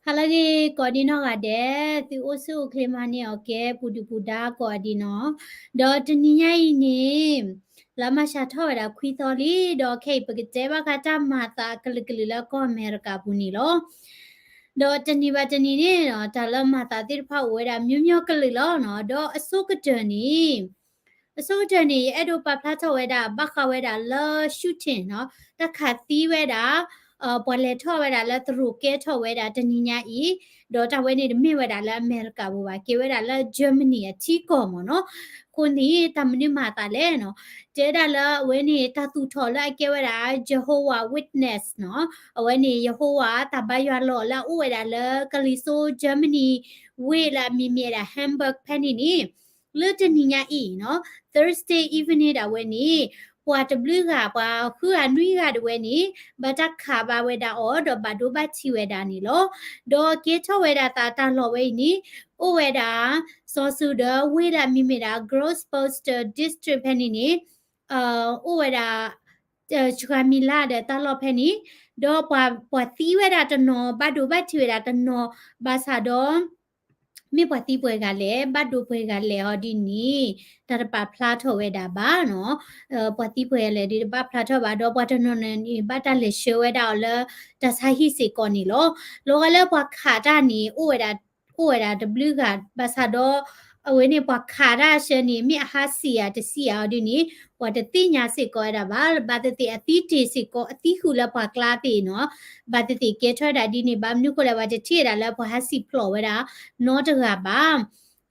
ဟါလၢအဂ့ၤ ကိးဒံနီၢ်ဂၤဒဲး, သုအိၣ်ဆူၣ်အိၣ်ချ့မၤန့ၢ်အီၤကဲ ပူၤဒုၣ်ပူၤဒါကိးဒံနီၤ, ဒီးတနံၤညါအံၤန့ၣ် လါမၤရှးထီၣ်ဝဲဒၣ်ခွံသီလံ, ဒီးခဲအံၤပကတဲဘၣ်ဃးတၢ်မၤသးအကလုာ်ကလုာ်လၢကီၢ်အမဲရကၤပူၤန့ၣ်လီၤ. ဒီးတနံၤဘၣ်တနံၤန့ၣ် တၢ်လၢမၤသးသ့ၣ်တဖၣ်အိၣ်ဝဲဒၣ် မျိုးမျိုးကလုာ်လီၤနီၤ, ဒီးအဆိကတၢၢ်န့ၣ် အဆိကတၢၢ်န့ၣ် ယအဲၣ်ဒိးပာ်ဖျါထီၣ်ဝဲဒၣ် ဘၣ်ဃးဝဲဒၣ်လၢ shooting နီၤ, တၢ်ခးသံဝဲဒၣ် ပှၤလဲၤထီၣ်ဝဲဒၣ်လၢသရိာ်ကဲထီၣ်ဝဲဒၣ်တနံၤညါအံၤ, ဒီးတၢ်ဝဲန့ၣ်တမ့ၢ်ဝဲဒၣ်လၢအမဲရကၤပူၤဘၣ်, ကဲဝဲဒၣ်လၢ Germany အထံကီၢ်မ့ၢ်နီၤ. အဃိန့ၣ် တၢ်မနုၤမၤသးလဲၣ်နီၤ, တဲဒၣ်လၢအဝဲန့ၣ် တၢ်သူၣ်ထီၣ်လၢအကဲဝဲဒၣ် Jehovah Witness နီၤ, အဝဲန့ၣ် ယဟိဝၤတၢ်ဘါယွၤလီၤလၢအအိၣ်ဝဲဒၣ်လၢကလံၤစိ Germany ဝ့ၢ်လၢအမံၤမ့ၢ်ဝဲဒၣ် Hamburg ဖဲန့ၣ်န့ၣ် လၢတနံၤညါအံၤနီၤ Thursday evening ဒၣ်ဝဲန့ၣ် ပှၤတဘျုးဂၤ ပှၤဃုဂၤနွံဂၤဒၣ်ဝဲန့ၣ် ဘၣ်တၢ်ခးဘၣ်ဝဲဒၣ်အီၤ ဒီးဘၣ်ဒိဘၣ်ထံးဝဲဒၣ်န့ၣ်လီၤ. ဒီးကဲထီၣ်ဝဲဒၣ်သးတၢ်လီၢ်ဝဲအံၤန့ၣ် အိၣ်ဝဲဒၣ် စီၤစုၤဒီးဝ့ၢ်လၢအမံၤမ့ၢ်ဒၣ် Grossmünster District ဖဲန့ၣ်န့ၣ် အိၣ်ဝဲဒၣ် ဆှါမံၤလၢ်ဒီးတၢ်လီၢ်ဖဲန့ၣ်, ဒီးပှၤသံဝဲဒၣ်တနီၤ ဘၣ်ဒိဘၣ်ထံးဝဲဒၣ်တနီၤ ဘၣ်ဆၣ်ဒီး မ့ၢ်ပှၤသံပှဲၤဂၤလဲၣ် ဘၣ်ဒိပှဲၤဂၤလဲၣ်အီၤဒ်န့ၣ် တၢ်တပာ်ဖျါထီၣ်ဝဲဒၣ်ဘၣ်နီၤ. ပှၤသံပှဲၤဂၤလဲၣ်ဒ်တဘၣ်ဖျါထီၣ်ဘၣ် ဒီးပှၤတနီၤနီၤန့ၣ် ဘၣ်တၢ်လဲၤဆှၢဝဲဒၣ်အီၤလၢတၢ်ဆါဟံၣ်စ့ၢ်ကီးန့ၣ်လီၤ. လီၤဂာ်လၢပှၤခးတၢ်န့ၣ် အိၣ်ဝဲဒၣ် အိၣ်ဝဲဒၣ်တဘျုးဂၤ ဘၣ်ဆၣ်ဒီး အဝဲန့ၣ်ပှၤခးတၢ်ဆှၢန့ၣ် မ့ၢ်အဟးဆံးဧါတဆံးဧါအီၤဒ်န့ၣ် ပှၤတသ့ၣ်ညါစ့ၢ်ကီးဝဲဒၣ်ဘၣ်. ဘၣ်သ့ၣ်သ့ၣ်အသံတ့ၢ်စ့ၢ်ကီး အသံဃုာ်လၢပှၤကျါသ့ၣ်နီၤ ဘၣ်သ့ၣ်သ့ၣ်ကဲထီၣ်ဝဲဒၣ်ဒ်န့ၣ် ဘၣ်မနုၤဃိလဲၣ် ပှၤတထံၣ်ဝဲဒၣ်လၢပှၤဟးဆံးဖျိးဝဲဒၣ်နီတဂၤဘၣ်.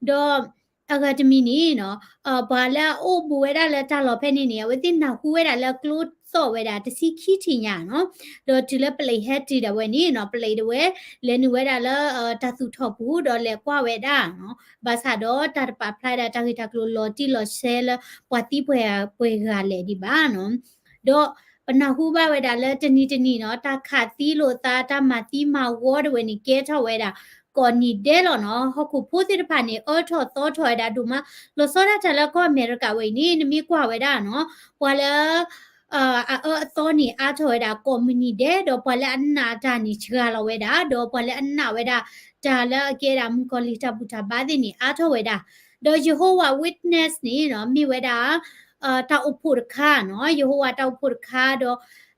ဒီး အဂၤတမံၤန့ၣ်နီၤ ပှၤလၢအအိၣ်ဘူးဝဲဒၣ်လၢတၢ်လီၢ်ဖဲန့ၣ်န့ၣ် အဝဲသ့ၣ်နၢ်ဟူဝဲဒၣ်လၢကျိသီၣ်ဝဲဒၣ်တဆံခံထံၣ်ညါနီၤ. ဒီးတုၤလၢပလံးဟဲတုၤဒၣ်ဝဲန့ၣ်နီၤ ပလံးဒၣ်ဝဲ လဲၤနုာ်ဝဲဒၣ်လၢ တၢ်သူၣ်ထီၣ်ပူၤ ဒီးလဲၤကွၢ်ဝဲဒၣ်နီၤ ဘၣ်ဆၣ်ဒီးတၢ်တပာ်ဖျါဒၣ်တၢ်ဂ့ၢ်တၢ်ကျိၤလီၤတံၢ်လီၤဆဲးလၢပှၤသံပှဲၤဂၤလဲၣ်ဒံးဘၣ်နီၤ. ဒီးပနၢ်ဟူဘၣ်ဝဲဒၣ်လၢတနံၤတနံၤနီၤ တၢ်ခးသံလိာ်သး တၢ်မၤသံမၤဝီဒၣ်ဝဲန့ၣ် ကဲထီၣ်ဝဲဒၣ်ကိးနံၤဒဲးလီၤနီၤ. ဟီၣ်ခိၣ်ဖိသ့ၣ်တဖၣ်န့ၣ် အၢထီၣ်သီထီၣ်ဝဲဒၣ်ဒိၣ်မး လီၤဆီဒၣ်တၢ်လၢကီၢ်အမဲရကၤဝဲအံၤန့ၣ် နမ့ၢ်ကွၢ်ဝဲဒၣ်နီၤ ပှၤလၢ အအၢအသီန့ၣ် အါထီၣ်ဝဲဒၣ်ကိးမုၢ်နံၤဒဲး ဒီးပှၤလၢအနာ်တၢ်န့ၣ် စှၤလီၤဝဲဒၣ် ဒီးပှၤလၢအနာ်ဝဲဒၣ် တၢ်လၢအကဲဒၣ်မုၣ်ကီၤလံၢ်တၢ်ဘူၣ်တၢ်ဘါသ့ၣ်န့ၣ် အါထီၣ်ဝဲဒၣ်. ဒီး Jehovah Witness န့ၣ်နီၤ မ့ၢ်ဝဲဒၣ် တၢ်အိၣ်ဖှိၣ်တခါနီၤ Jehovah တၢ်အိၣ်ဖှိၣ်တခါဒီး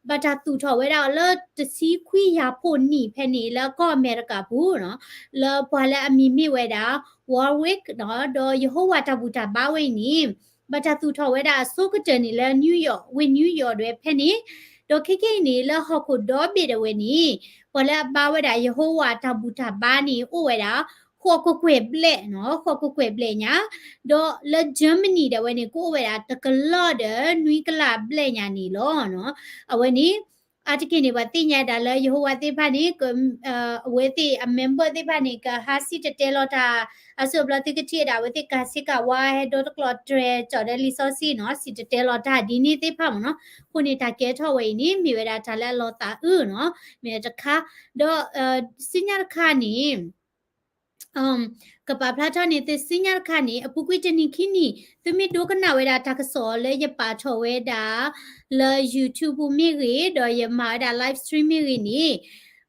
ဘၣ်တၢ်သူၣ်ထီၣ်ဝဲဒၣ်အီၤလၢတဆံခွံယၤဖှိၣ်နံၣ်ဖဲန့ၣ် လၢကီၢ်အမဲရကၤပူၤနီၤ လၢပှၤလၢအမံၤမ့ၢ်ဝဲဒၣ် Warwick နီၤ ဒီး Jehovah တၢ်ဘူၣ်တၢ်ဘါဝဲအံၤန့ၣ် ဘၣ်တၢ်သူၣ်ထီၣ်ဝဲဒၣ်အဆိကတၢၢ်န့ၣ်လၢ New York ဝ့ၢ် New York ဒၣ်ဝဲဖဲန့ၣ်, ဒီးခဲကနံၣ်အံၤန့ၣ် လၢဟီၣ်ခိၣ်ဒီဘ့ၣ်ဒၣ်ဝဲန့ၣ် ပှၤလၢအဘါဝဲဒၣ် Jehovah တၢ်ဘူၣ်တၢ်ဘါန့ၣ် အိၣ်ဝဲဒၣ် ဃိးကကွဲၢ်ဘျဲၣ်နီၤ ဃိးကကွဲၢ်ဘျဲၣ်ညါ, ဒီးလၢ Germany ဒၣ်ဝဲန့ၣ် ကအိၣ်ဝဲဒၣ်တကလီၢ်ဒီးနွံကလးဘျဲၣ်ညါန့ၣ်လီၤ. အဝဲန့ၣ် အါတက့ၢ်န့ၣ် ပှၤသ့ၣ်ညါဒၣ်လၢ Jehovah သ့ၣ်တဖၣ်န့ၣ် အဝဲသ့ၣ်အ member သ့ၣ်တဖၣ်န့ၣ် ကဟးစံၣ်တဲၤတဲလီၤတၢ် အစိၣ်အဘျီသုကထံၣ်ဝဲဒၣ် အဝဲသ့ၣ်ကၤဆ့ကၤဝါ ဟဲဒိတကျိးတြဲၤကၠီၣ်ဒီးလံာ်စီဆှံနီၤ စံၣ်တဲၤတဲလီၤတၢ်ဒ်န့ၣ်သ့ၣ်တဖၣ်မ့ၢ်နီၤ. အဃိန့ၣ် တၢ်ကဲထီၣ်ဝဲအံၤန့ၣ် မ့ၢ်ဝဲဒၣ်တၢ်လၢအလီၤသးအုးနီၤ မ့ၢ်တခါ, ဒီး ဆူညါတခါန့ၣ် ကပာ်ဖျါထီၣ်န့ၣ် သုဆူညါတခါန့ၣ် အပူၤကွံာ်တနံၤခံနံၤ သုမ့ၢ်ဒိကနၣ်ဝဲဒၣ်တၢ်ကစီၣ်လၢယပာ်ထီၣ်ဝဲဒၣ် လၢ YouTube ပူၤမ့ၢ်ဂ့ၤ ဒီးယမၤဝဲဒၣ် live stream မ့ၢ်ဂ့ၤန့ၣ်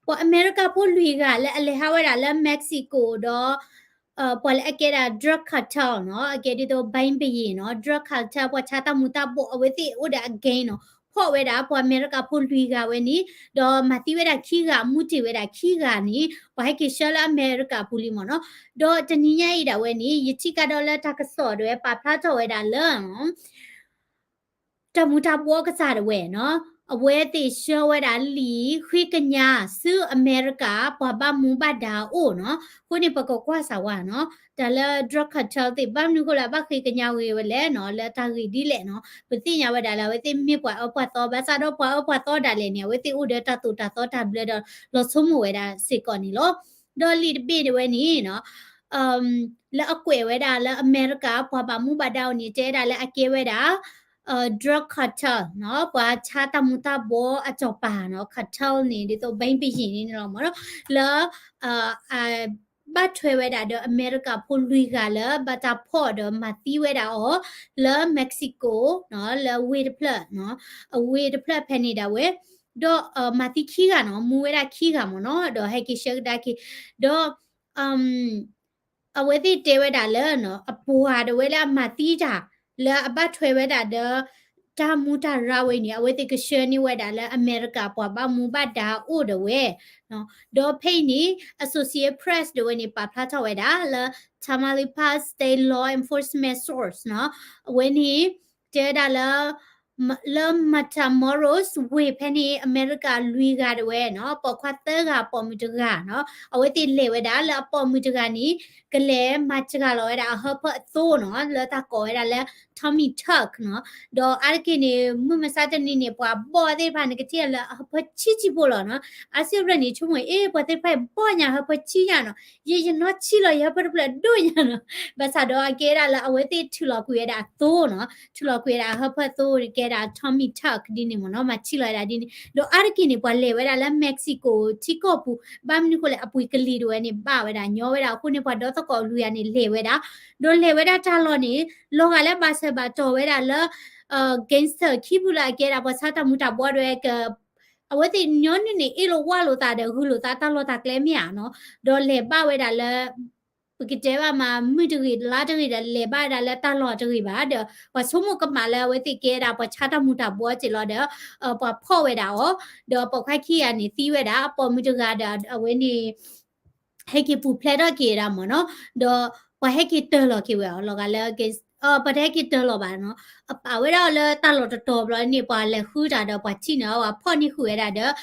ပှၤအမဲရကၤဖိလွံၢ်ဂၤလၢအလဲၤဟးဝဲဒၣ်လၢ Mexico ဒီး ပှၤလၢအကဲဒၣ် drug cartel နီၤ အကဲဒ်သိး ဘိုင်းဘယ့ၣ်နီၤ drug cartel ပှၤဆါတၢ်မူၤတၢ်ဘှီး အဝဲသ့ၣ်အိၣ်ဒီးအ gang နီၤ ဖီၣ်ဝဲဒၣ် ပှၤအမဲရကၤဖိလွံၢ်ဂၤဝဲန့ၣ် ဒီးမၤသံဝဲဒၣ်ခံဂၤ မူတ့ၢ်ဝဲဒၣ်ခံဂၤန့ၣ် ပှၤဟဲက့ၤဆှၢလၢအမဲရကၤပူၤလံမ့ၢ်နီၤ. ဒီးတနံၤညါအံၤဒၣ်ဝဲန့ၣ် ယထံၣ်ကဒီးလၢတၢ်ကစီၣ်ဒၣ်ဝဲပာ်ဖျါထီၣ်ဝဲဒၣ်လၢ တၢ်မူၤတၢ်ဘှီးကစၢ်ဒၣ်ဝဲနီၤ အဝဲသ့ၣ်ဆှၢဝဲဒၣ်လံာ်ဃ့ကညးဆူအမဲရကၤ ပှၤဘၣ်မူဘၣ်ဒါအအိၣ်နီၤ. အဃိန့ၣ် ပကကွၢ်စၢ်ဝဲနီၤ တၢ်လၢ drug cartel သ့ၣ် ဘၣ်မနုၤဃိလၢအဘၣ်ဃ့ကညးဂ့ၤဝဲလဲၣ်နီၤ လၢတၢ်ဂ့ၢ်ဒ်လဲၣ်နီၤ ပသ့ၣ်ညါဝဲဒၣ်လၢ အဝဲသ့ၣ်မ့ၢ်ပှၤအၢပှၤသီ ဘၣ်ဆၣ်ဒီးပှၤအၢပှၤသီဒၣ်လဲာ်န့ၣ် အဝဲသ့ၣ်အိၣ်ဒီးတၢ်သိၣ်တၢ်သီတၢ်ဘျၢဒီး လီၤဆိကမိၣ်ဝဲဒၣ်စ့ၢ်ကီးန့ၣ်လီၤ. ဒီးလံာ်တဘ့ၣ်ဒၣ်ဝဲန့ၣ်နီၤ လၢအကွဲးဝဲဒၣ်လၢအမဲရကၤ ပှၤဘၣ်မူဘၣ်ဒါအအိၣ်န့ၣ် တဲဒၣ်လၢအကဲဝဲဒၣ် drug cartel နီၤ ပှၤဆါတၢ်မူၤတၢ်ဘှီးအစီၤပၤနီၤ cartel န့ၣ် ဒ်သိး ဘိုင်းဘယ့ၣ် န့ၣ်လီၤမ့ၢ်နီၤ လၢ ဘၣ်ထွဲဝဲဒၣ်ဒီးအမဲရကၤဖိလွံၢ်ဂၤလၢ ဘၣ်တၢ်ဖီၣ်ဒီးမၤသံဝဲဒၣ်အီၤ လၢ Mexico နီၤ လၢဝ့ၢ်တဖျၢၣ်နီၤ အဝ့ၢ်တဖျၢၣ်ဖဲန့ၣ်ဒၣ်ဝဲ ဒီးမၤသံခံဂၤနီၤ, မူဝဲဒၣ်ခံဂၤမ့ၢ်နီၤ, ဒီးဟဲက့ၤဆှၢကဒါက့ၤ, ဒီး အဝဲသ့ၣ်တဲဝဲဒၣ်လၢနီၤ, အပှၤဒၣ်ဝဲလၢအမၤသံတၢ် လၢအဘၣ်ထွဲဝဲဒၣ်ဒီး တၢ်မူတၢ်ရၢဝဲန့ၣ် အဝဲသ့ၣ်ကဆှၢန့ၢ်ဝဲဒၣ်လၢအမဲရကၤပှၤဘၣ်မူဘၣ်ဒါအိၣ်ဒၣ်ဝဲ, ဒီးဖဲအံၤန့ၣ် Associated Press ဒၣ်ဝဲန့ၣ် ပာ်ဖျါထီၣ်ဝဲဒၣ်လၢ Tamaulipas State Law Enforcement Source နီၤ, အဝဲန့ၣ် တဲဝဲဒၣ်လၢ လၢ Matamoros ဝ့ၢ်ဖဲန့ၣ် အမဲရကၤလွံၢ်ဂၤဒၣ်ဝဲနီၤ, ပိာ်ခွါသၢဂၤ ပိာ်မုၣ်တဂၤနီၤ, အဝဲသ့ၣ်လဲၤဝဲဒၣ်လၢအပိာ်မုၣ်တဂၤန့ၣ် ကလဲၤမၤစှၤလီၤဝဲဒၣ်အဟၢဖၢအသိနီၤ, လၢတၢ်ကိးဝဲဒၣ်လၢ Tommy Tuck နီၤ, ဒီးအါတက့ၢ်န့ၣ် မုၢ်မဆါတနံၤန့ၣ် ပှၤဘီၣ်သ့ၣ်တဖၣ်န့ၣ် ကထံၣ်လၢအဟၢဖၢဆံးဆံးဖိလီၤနီၤ, အါစုအရၢၢ်န့ၣ် ဆိကမိၣ်အ့ ပှၤသ့ၣ်တဖၣ်ဘီၣ်ညါဟၢဖၢဆံးညါနီၤ, ယဲယနီၢ်ဆံးလီၤ ယဟၢဖၢတဖျၢၣ်ဒိၣ်ညါနီၤ, ဘၣ်ဆၣ်ဒီးအကဲဒၣ်လၢအဝဲသ့ၣ်ထုးလီၤကွံာ်ဝဲဒၣ်အသိနီၤ, ထုးလီၤကွံာ်ဝဲဒၣ်အဟၢဖၢသိကဲဒၣ် Tommy Tuck ဒ်န့ၣ်မ့ၢ်နီၤ, မၤထံၣ်လီၤဝဲဒၣ်ဒ်န့ၣ်, ဒီးအါတက့ၢ်န့ၣ် ပှၤလဲၤဝဲဒၣ်လၢ Mexico ထံကီၢ်ပူၤ, ဘၣ်မနုၤအဃိလဲၣ် အပှ့ၤကလံၤဒၣ်ဝဲန့ၣ် ဘၣ်ဝဲဒၣ်ညီဝဲဒၣ်အဃိန့ၣ် ပှၤဒီသကိးလွံၢ်ဂၤန့ၣ် လဲၤဝဲဒၣ်, ဒီးလဲၤဝဲဒၣ်တၢ်လီၢ်န့ၣ် လီၤဂာ်လၢဘၣ်ဆၢဘၣ်တီၤဝဲဒၣ်လၢ gangster ခံဖုလၢအကဲဒၣ်ပှၤဆါတၢ်မူၤတၢ်ဘှီဒၣ်ဝဲ အဝဲသ့ၣ်ညီနုၢ်န့ၣ် အ့ၣ်လိာ်ဝါလိာ်သးဒီး ဂုာ်လိာ်သးတၢ်လီၢ်တၢ်ကျဲမ့ၢ်ဧါနီၤ, ဒီးလဲၤဘၣ်ဝဲဒၣ်လၢ ပကတဲဘၣ်မး မုၢ်တဂ့ၤ လါတဂ့ၤဒီး လဲၤဘၣ်ဝဲဒၣ်လၢတၢ်လီၢ်တဂ့ၤဘၣ်ဒီး ပှၤဆိကမိၣ်ကမၣ်လၢအဝဲသ့ၣ်ကဲဒၣ်ပှၤဆါတၢ်မူၤတၢ်ဘှီက့ၤလီၤဒီး ပှၤဖီၣ်ဝဲဒၣ်အီၤ, ဒီးပိာ်ခွါခံဂၤန့ၣ်သံဝဲဒၣ် အပိာ်မုၣ်တဂၤဒီးအဝဲန့ၣ် ဟဲက့ၤပူၤဖျဲးထီၣ်က့ၤဝဲဒၣ်မ့ၢ်နီၤ, ဒီးပှၤဟဲက့ၤတၢၢ်လီၤက့ၤဝဲအီၤ လီၤဂာ်လၢ ပှၤတဟဲက့ၤတၢၢ်လီၤဘၣ်နီၤ, အပာ်ဝဲဒၣ်အီၤလၢတၢ်လီၢ်တတီၤဘျီန့ၣ် ပှၤလဲၤဃုတၢ်ဒီးပှၤထံၣ်န့ၢ်အီၤ ပှၤဖီၣ်န့ၢ်ဃုာ်ဝဲဒၣ်ဒီး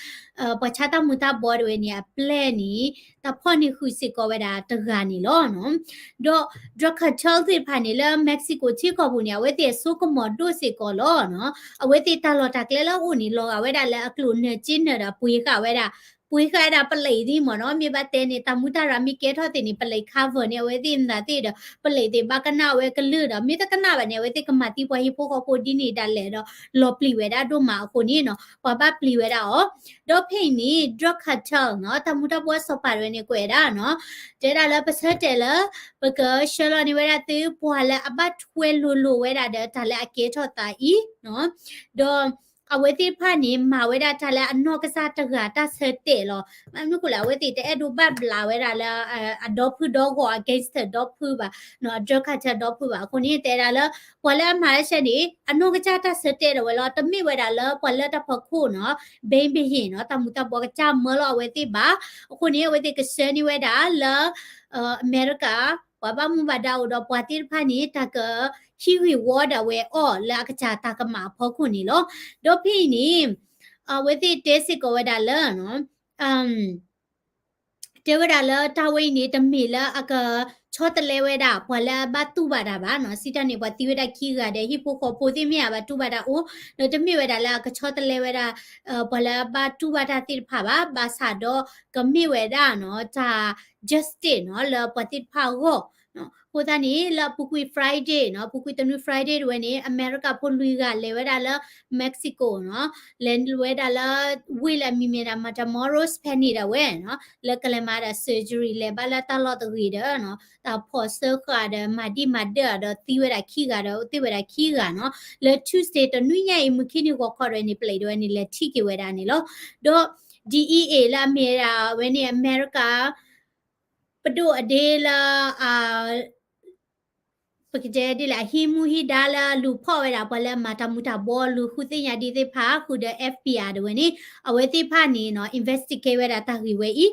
ပှၤဆါတၢ်မူၤတၢ်ဘှီဒၣ်ဝဲန့ၣ် အပျဲၢ်န့ၣ် တၢ်ဖီၣ်န့ၢ်ဃုာ်စ့ၢ်ကီးဝဲဒၣ်တဂၤန့ၣ်လီၤနီၤ. ဒီး drug cartel သ့ၣ်တဖၣ်န့ၣ် လၢ Mexico ထံကီၢ်ပူၤန့ၣ် အဝဲသ့ၣ်အစိကမီၤဒိၣ်စ့ၢ်ကီးလီၤနီၤ. အဝဲသ့ၣ်တၢ်လီၢ်တၢ်ကျဲလၢအအိၣ်န့ၣ် လီၤဂာ်ဝဲဒၣ်လၢအကျိၣ်နၢၤက့နၢၤဒီး ပှ့ၤဃာ်ဝဲဒၣ် ပှ့ၤဃာ်ဝဲဒၣ်ပလံးသ့ၣ်မ့ၢ်နီၤ. မ့ၢ်ဘၣ်တဲန့ၣ် တၢ်မူတၢ်ရၢ်မ့ၢ်ကဲထီၣ်သ့ၣ်န့ၣ် ပလံး cover န့ၣ် အဝဲသ့ၣ်မတၤသ့ၣ်ဒီး ပလံးသ့ၣ်ဘၣ်ကနၣ်ဝဲကလုၢ်ဒီး မ့ၢ်တကနၣ်ဘၣ်န့ၣ် အဝဲသ့ၣ်ကမၤသံပှၤဟံၣ်ဖိဃီဖိဒ်န့ၣ်ဒၣ်လဲာ်ဒီး လီၤပျံၤဝဲဒၣ်ဒိၣ်မးအဃိန့ၣ်နီၤ ပှၤဘၣ်ပျံၤဝဲဒၣ်အီၤ. ဒီးဖဲအံၤန့ၣ် drug cartel နီၤ တၢ်မူၤတၢ်ဘှီစီၤပၤတဝဲန့ၣ်ကွဲးဒၣ်နီၤ တဲဒၣ်လၢပဆၢတဲာ်လၢ ပကဆှၢလီၤန့ၢ်ဝဲဒၣ်သုပှၤလၢအဘၣ်ထွဲလိၤလိၤဝဲဒၣ်ဒီးတၢ်လၢအကဲထီၣ်သးအံၤနီၤ ဒီး အဝဲသ့ၣ်တဖၣ်န့ၣ် မၤဝဲဒၣ်တၢ်လၢအနီၢ်ကစၢ်တဂၤတၢ်ဆၢတဲာ်လီၤ. မနုၤအဃိလဲၣ် အဝဲသ့ၣ်တအဲၣ်ဒိးဘၣ်ဘျးဝဲဒၣ်လၢ အဒီဖုဒီဂီၤ အ gangster ဒီဖုဘၣ်, drug cartel ဒီဖုဘၣ်. အဃိန့ၣ် တဲဒၣ်လၢ ပှၤလၢအမၤတၢ်ဆၢန့ၣ် အနီၢ်ကစၢ်တၢ်ဆၢတဲာ်ဒၣ်ဝဲလီၤ. တမ့ၢ်ဝဲဒၣ်လၢပှၤလၢတၢ်ဖီခိၣ်နီၤ ဘိန်းဘုရင် နီၤ တၢ်မူၤတၢ်ဘှီကစၢ်မၢလီၤအဝဲသ့ၣ်ဘၣ်. အဃိန့ၣ် အဝဲသ့ၣ်ကဆှၢန့ၢ်ဝဲဒၣ်လၢ အမဲရကၤ ပှၤဘၣ်မူဘၣ်ဒါအိၣ်ဒီးပှၤသ့ၣ်တဖၣ်န့ၣ် တၢ်ကဟံးဂ့ၢ်ဝီဒၣ်ဝဲအီၤလၢအကစၢ်တၢ်ကမၣ်အဖီခိၣ်န့ၣ်လီၤ. ဒီးဖဲအံၤန့ၣ် အဝဲသ့ၣ်တဲစ့ၢ်ကီးဝဲဒၣ်လၢ တဲဝဲဒၣ်လၢတၢ်ဝဲအံၤန့ၣ် တမ့ၢ်လၢအကဆီတလဲဝဲဒၣ် ပှၤလၢအဘၣ်တူၢ်ဘၣ်တၢ်ဘၣ်နီၤ. စံးတၢ်န့ၣ် ပှၤသံဝဲဒၣ်ခံဂၤဒီး ဟံၣ်ဖိဃီဖိသ့ၣ်မ့ၢ်ဧါ ဘၣ်တူၢ်ဘၣ်တၢ်အိၣ်, ဒီးတမ့ၢ်ဝဲဒၣ်လၢအကဆီတလဲဝဲဒၣ် ပှၤလၢအဘၣ်တူၢ်ဘၣ်တၢ်သ့ၣ်တဖၣ်ဘၣ်. ဘၣ်ဆၣ်ဒီးကမ့ၢ်ဝဲဒၣ်နီၤ တၢ် justice နီၤ လၢပှၤသ့ၣ်တဖၣ်အဂီၢ် အဃိသတးန့ၣ် လၢအပူၤကွံာ် Friday နီၤ အပူၤကွံာ်တနွံ Friday တဝဲန့ၣ် အမဲရကၤဖိလွံၢ်ဂၤလဲၤဝဲဒၣ်လၢ Mexico နီၤ လဲၤဝဲဒၣ်လၢ ဝ့ၢ်လၢအမံၤမ့ၢ်ဒၣ် Matamoros ဖဲန့ၣ်ဒၣ်ဝဲနီၤ လၢကလဲၤမၤဒၣ် surgery လဲၤဘၣ်လၢတၢ်လီၢ်တဂ့ၤဒီး တၢ်ဖီၣ်စၢဃာ်ဒီး မၤဒံၣ်မၤဒၢၣ်ဒီး သံဝဲဒၣ်ခံဂၤဒီး အိၣ်သ့ၣ်ဝဲဒၣ်ခံဂၤနီၤ လၢ Tuesday တနွံညါအံၤ မုၢ်ခံနံၤဂီၤခီဒၣ်ဝဲန့ၣ် ပလံးဒၣ်ဝဲန့ၣ် လဲၤထံၣ်က့ၤဝဲဒၣ်န့ၣ်လီၤ. ဒီး DEA လၢအမ့ၢ်ဒၣ်ဝဲန့ၣ် အမဲရကၤ ပဒိၣ်အဒ့လၢ ပကတဲဒ်လဲၣ် အဟံးမူဟံးဒါလၢလူၤဖီၣ်ဝဲဒၣ် ပှၤလၢအမၤတၢ်မူၤတၢ်ဘှီ လူၤဃုသ့ၣ်ညါဒ်သ့ၣ်တဖၣ် ဃုာ်ဒီး FBI ဒၣ်ဝဲန့ၣ် အဝဲသ့ၣ်တဖၣ်န့ၣ်နီၤ investigate ဝဲဒၣ်တၢ်ဂ့ၢ်ဝဲအံၤ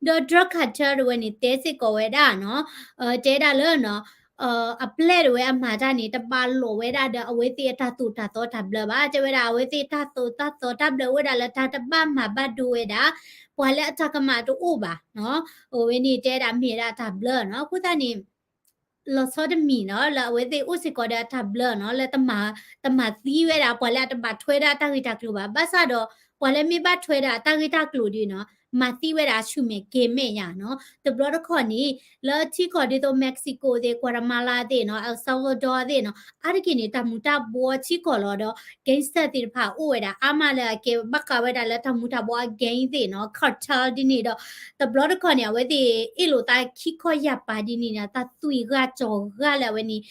ဒီး drug cartel ဒၣ်ဝဲန့ၣ် တဲစ့ၢ်ကီးဝဲဒၣ်နီၤ တဲဒၣ်လၢနီၤ အပျဲၢ်ဒၣ်ဝဲအမၤတၢ်န့ၣ် တဘၣ်လိာ်ဝဲဒၣ်ဒီးအဝဲသ့ၣ်အတၢ်သိၣ်တၢ်သီတၢ်ဘျၢဘၣ်. တဲဝဲဒၣ်အဝဲသ့ၣ်တၢ်သိၣ်တၢ်သီတၢ်ဘျၢအိၣ်ဝဲဒၣ်လၢတၢ်တဘၣ်မၤဘၣ်ဒိဝဲဒၣ် ပှၤလၢအတၢ်ကမၣ်တအိၣ်ဘၣ်နီၤ အဝဲန့ၣ်တဲဒၣ်မ့ၢ်ဝဲဒၣ်အတၢ်ဘျၢနီၤ. အဃိသတးန့ၣ် လီၤဆီတမံၤနီၤ လၢအဝဲသ့ၣ်အိၣ်စ့ၢ်ကီးဒီးအတၢ်ဘျၢနီၤ လၢတမၤသံဝဲဒၣ် ပှၤလၢအတဘၣ်ထွဲဒၣ်တၢ်ဂ့ၢ်တၢ်ကျိၤဘၣ်. ဘၣ်ဆၣ်ဒီး ပှၤလၢမ့ၢ်ဘၣ်ထွဲဒၣ်တၢ်ဂ့ၢ်တၢ်ကျိၤဒီးနီၤ မၤသံဝဲဒၣ်ဆူၣ်မဲာ်ကဲၤမဲာ်ညါနီၤ. တဘျီတခီၣ်န့ၣ် လၢထံကီၢ်ဒ်သိး Mexico သ့ၣ် Guatemala သ့ၣ်နီၤ El Salvador သ့ၣ်နီၤ အါတက့ၢ်န့ၣ် တၢ်မူၤတၢ်ဘှီထံကီၢ်လီၤဒီး gangster သ့ၣ်တဖၣ်အိၣ်ဝဲဒၣ် အါမးလၢအကဲဘၣ်ဃးဝဲဒၣ်လၢတၢ်မူၤတၢ်ဘှီအ gang သ့ၣ်နီၤ cartel ဒ်န့ၣ်ဒီး တဘျီတခီၣ်န့ၣ် အဝဲသ့ၣ်အ့ၣ်လိာ်သးခံခီယၢ်ပၤဒ်န့ၣ်နီၤ တၢ်သွံၣ်ဂၢ်ကၠီၤဂၢ်လၢအဝဲန့ၣ်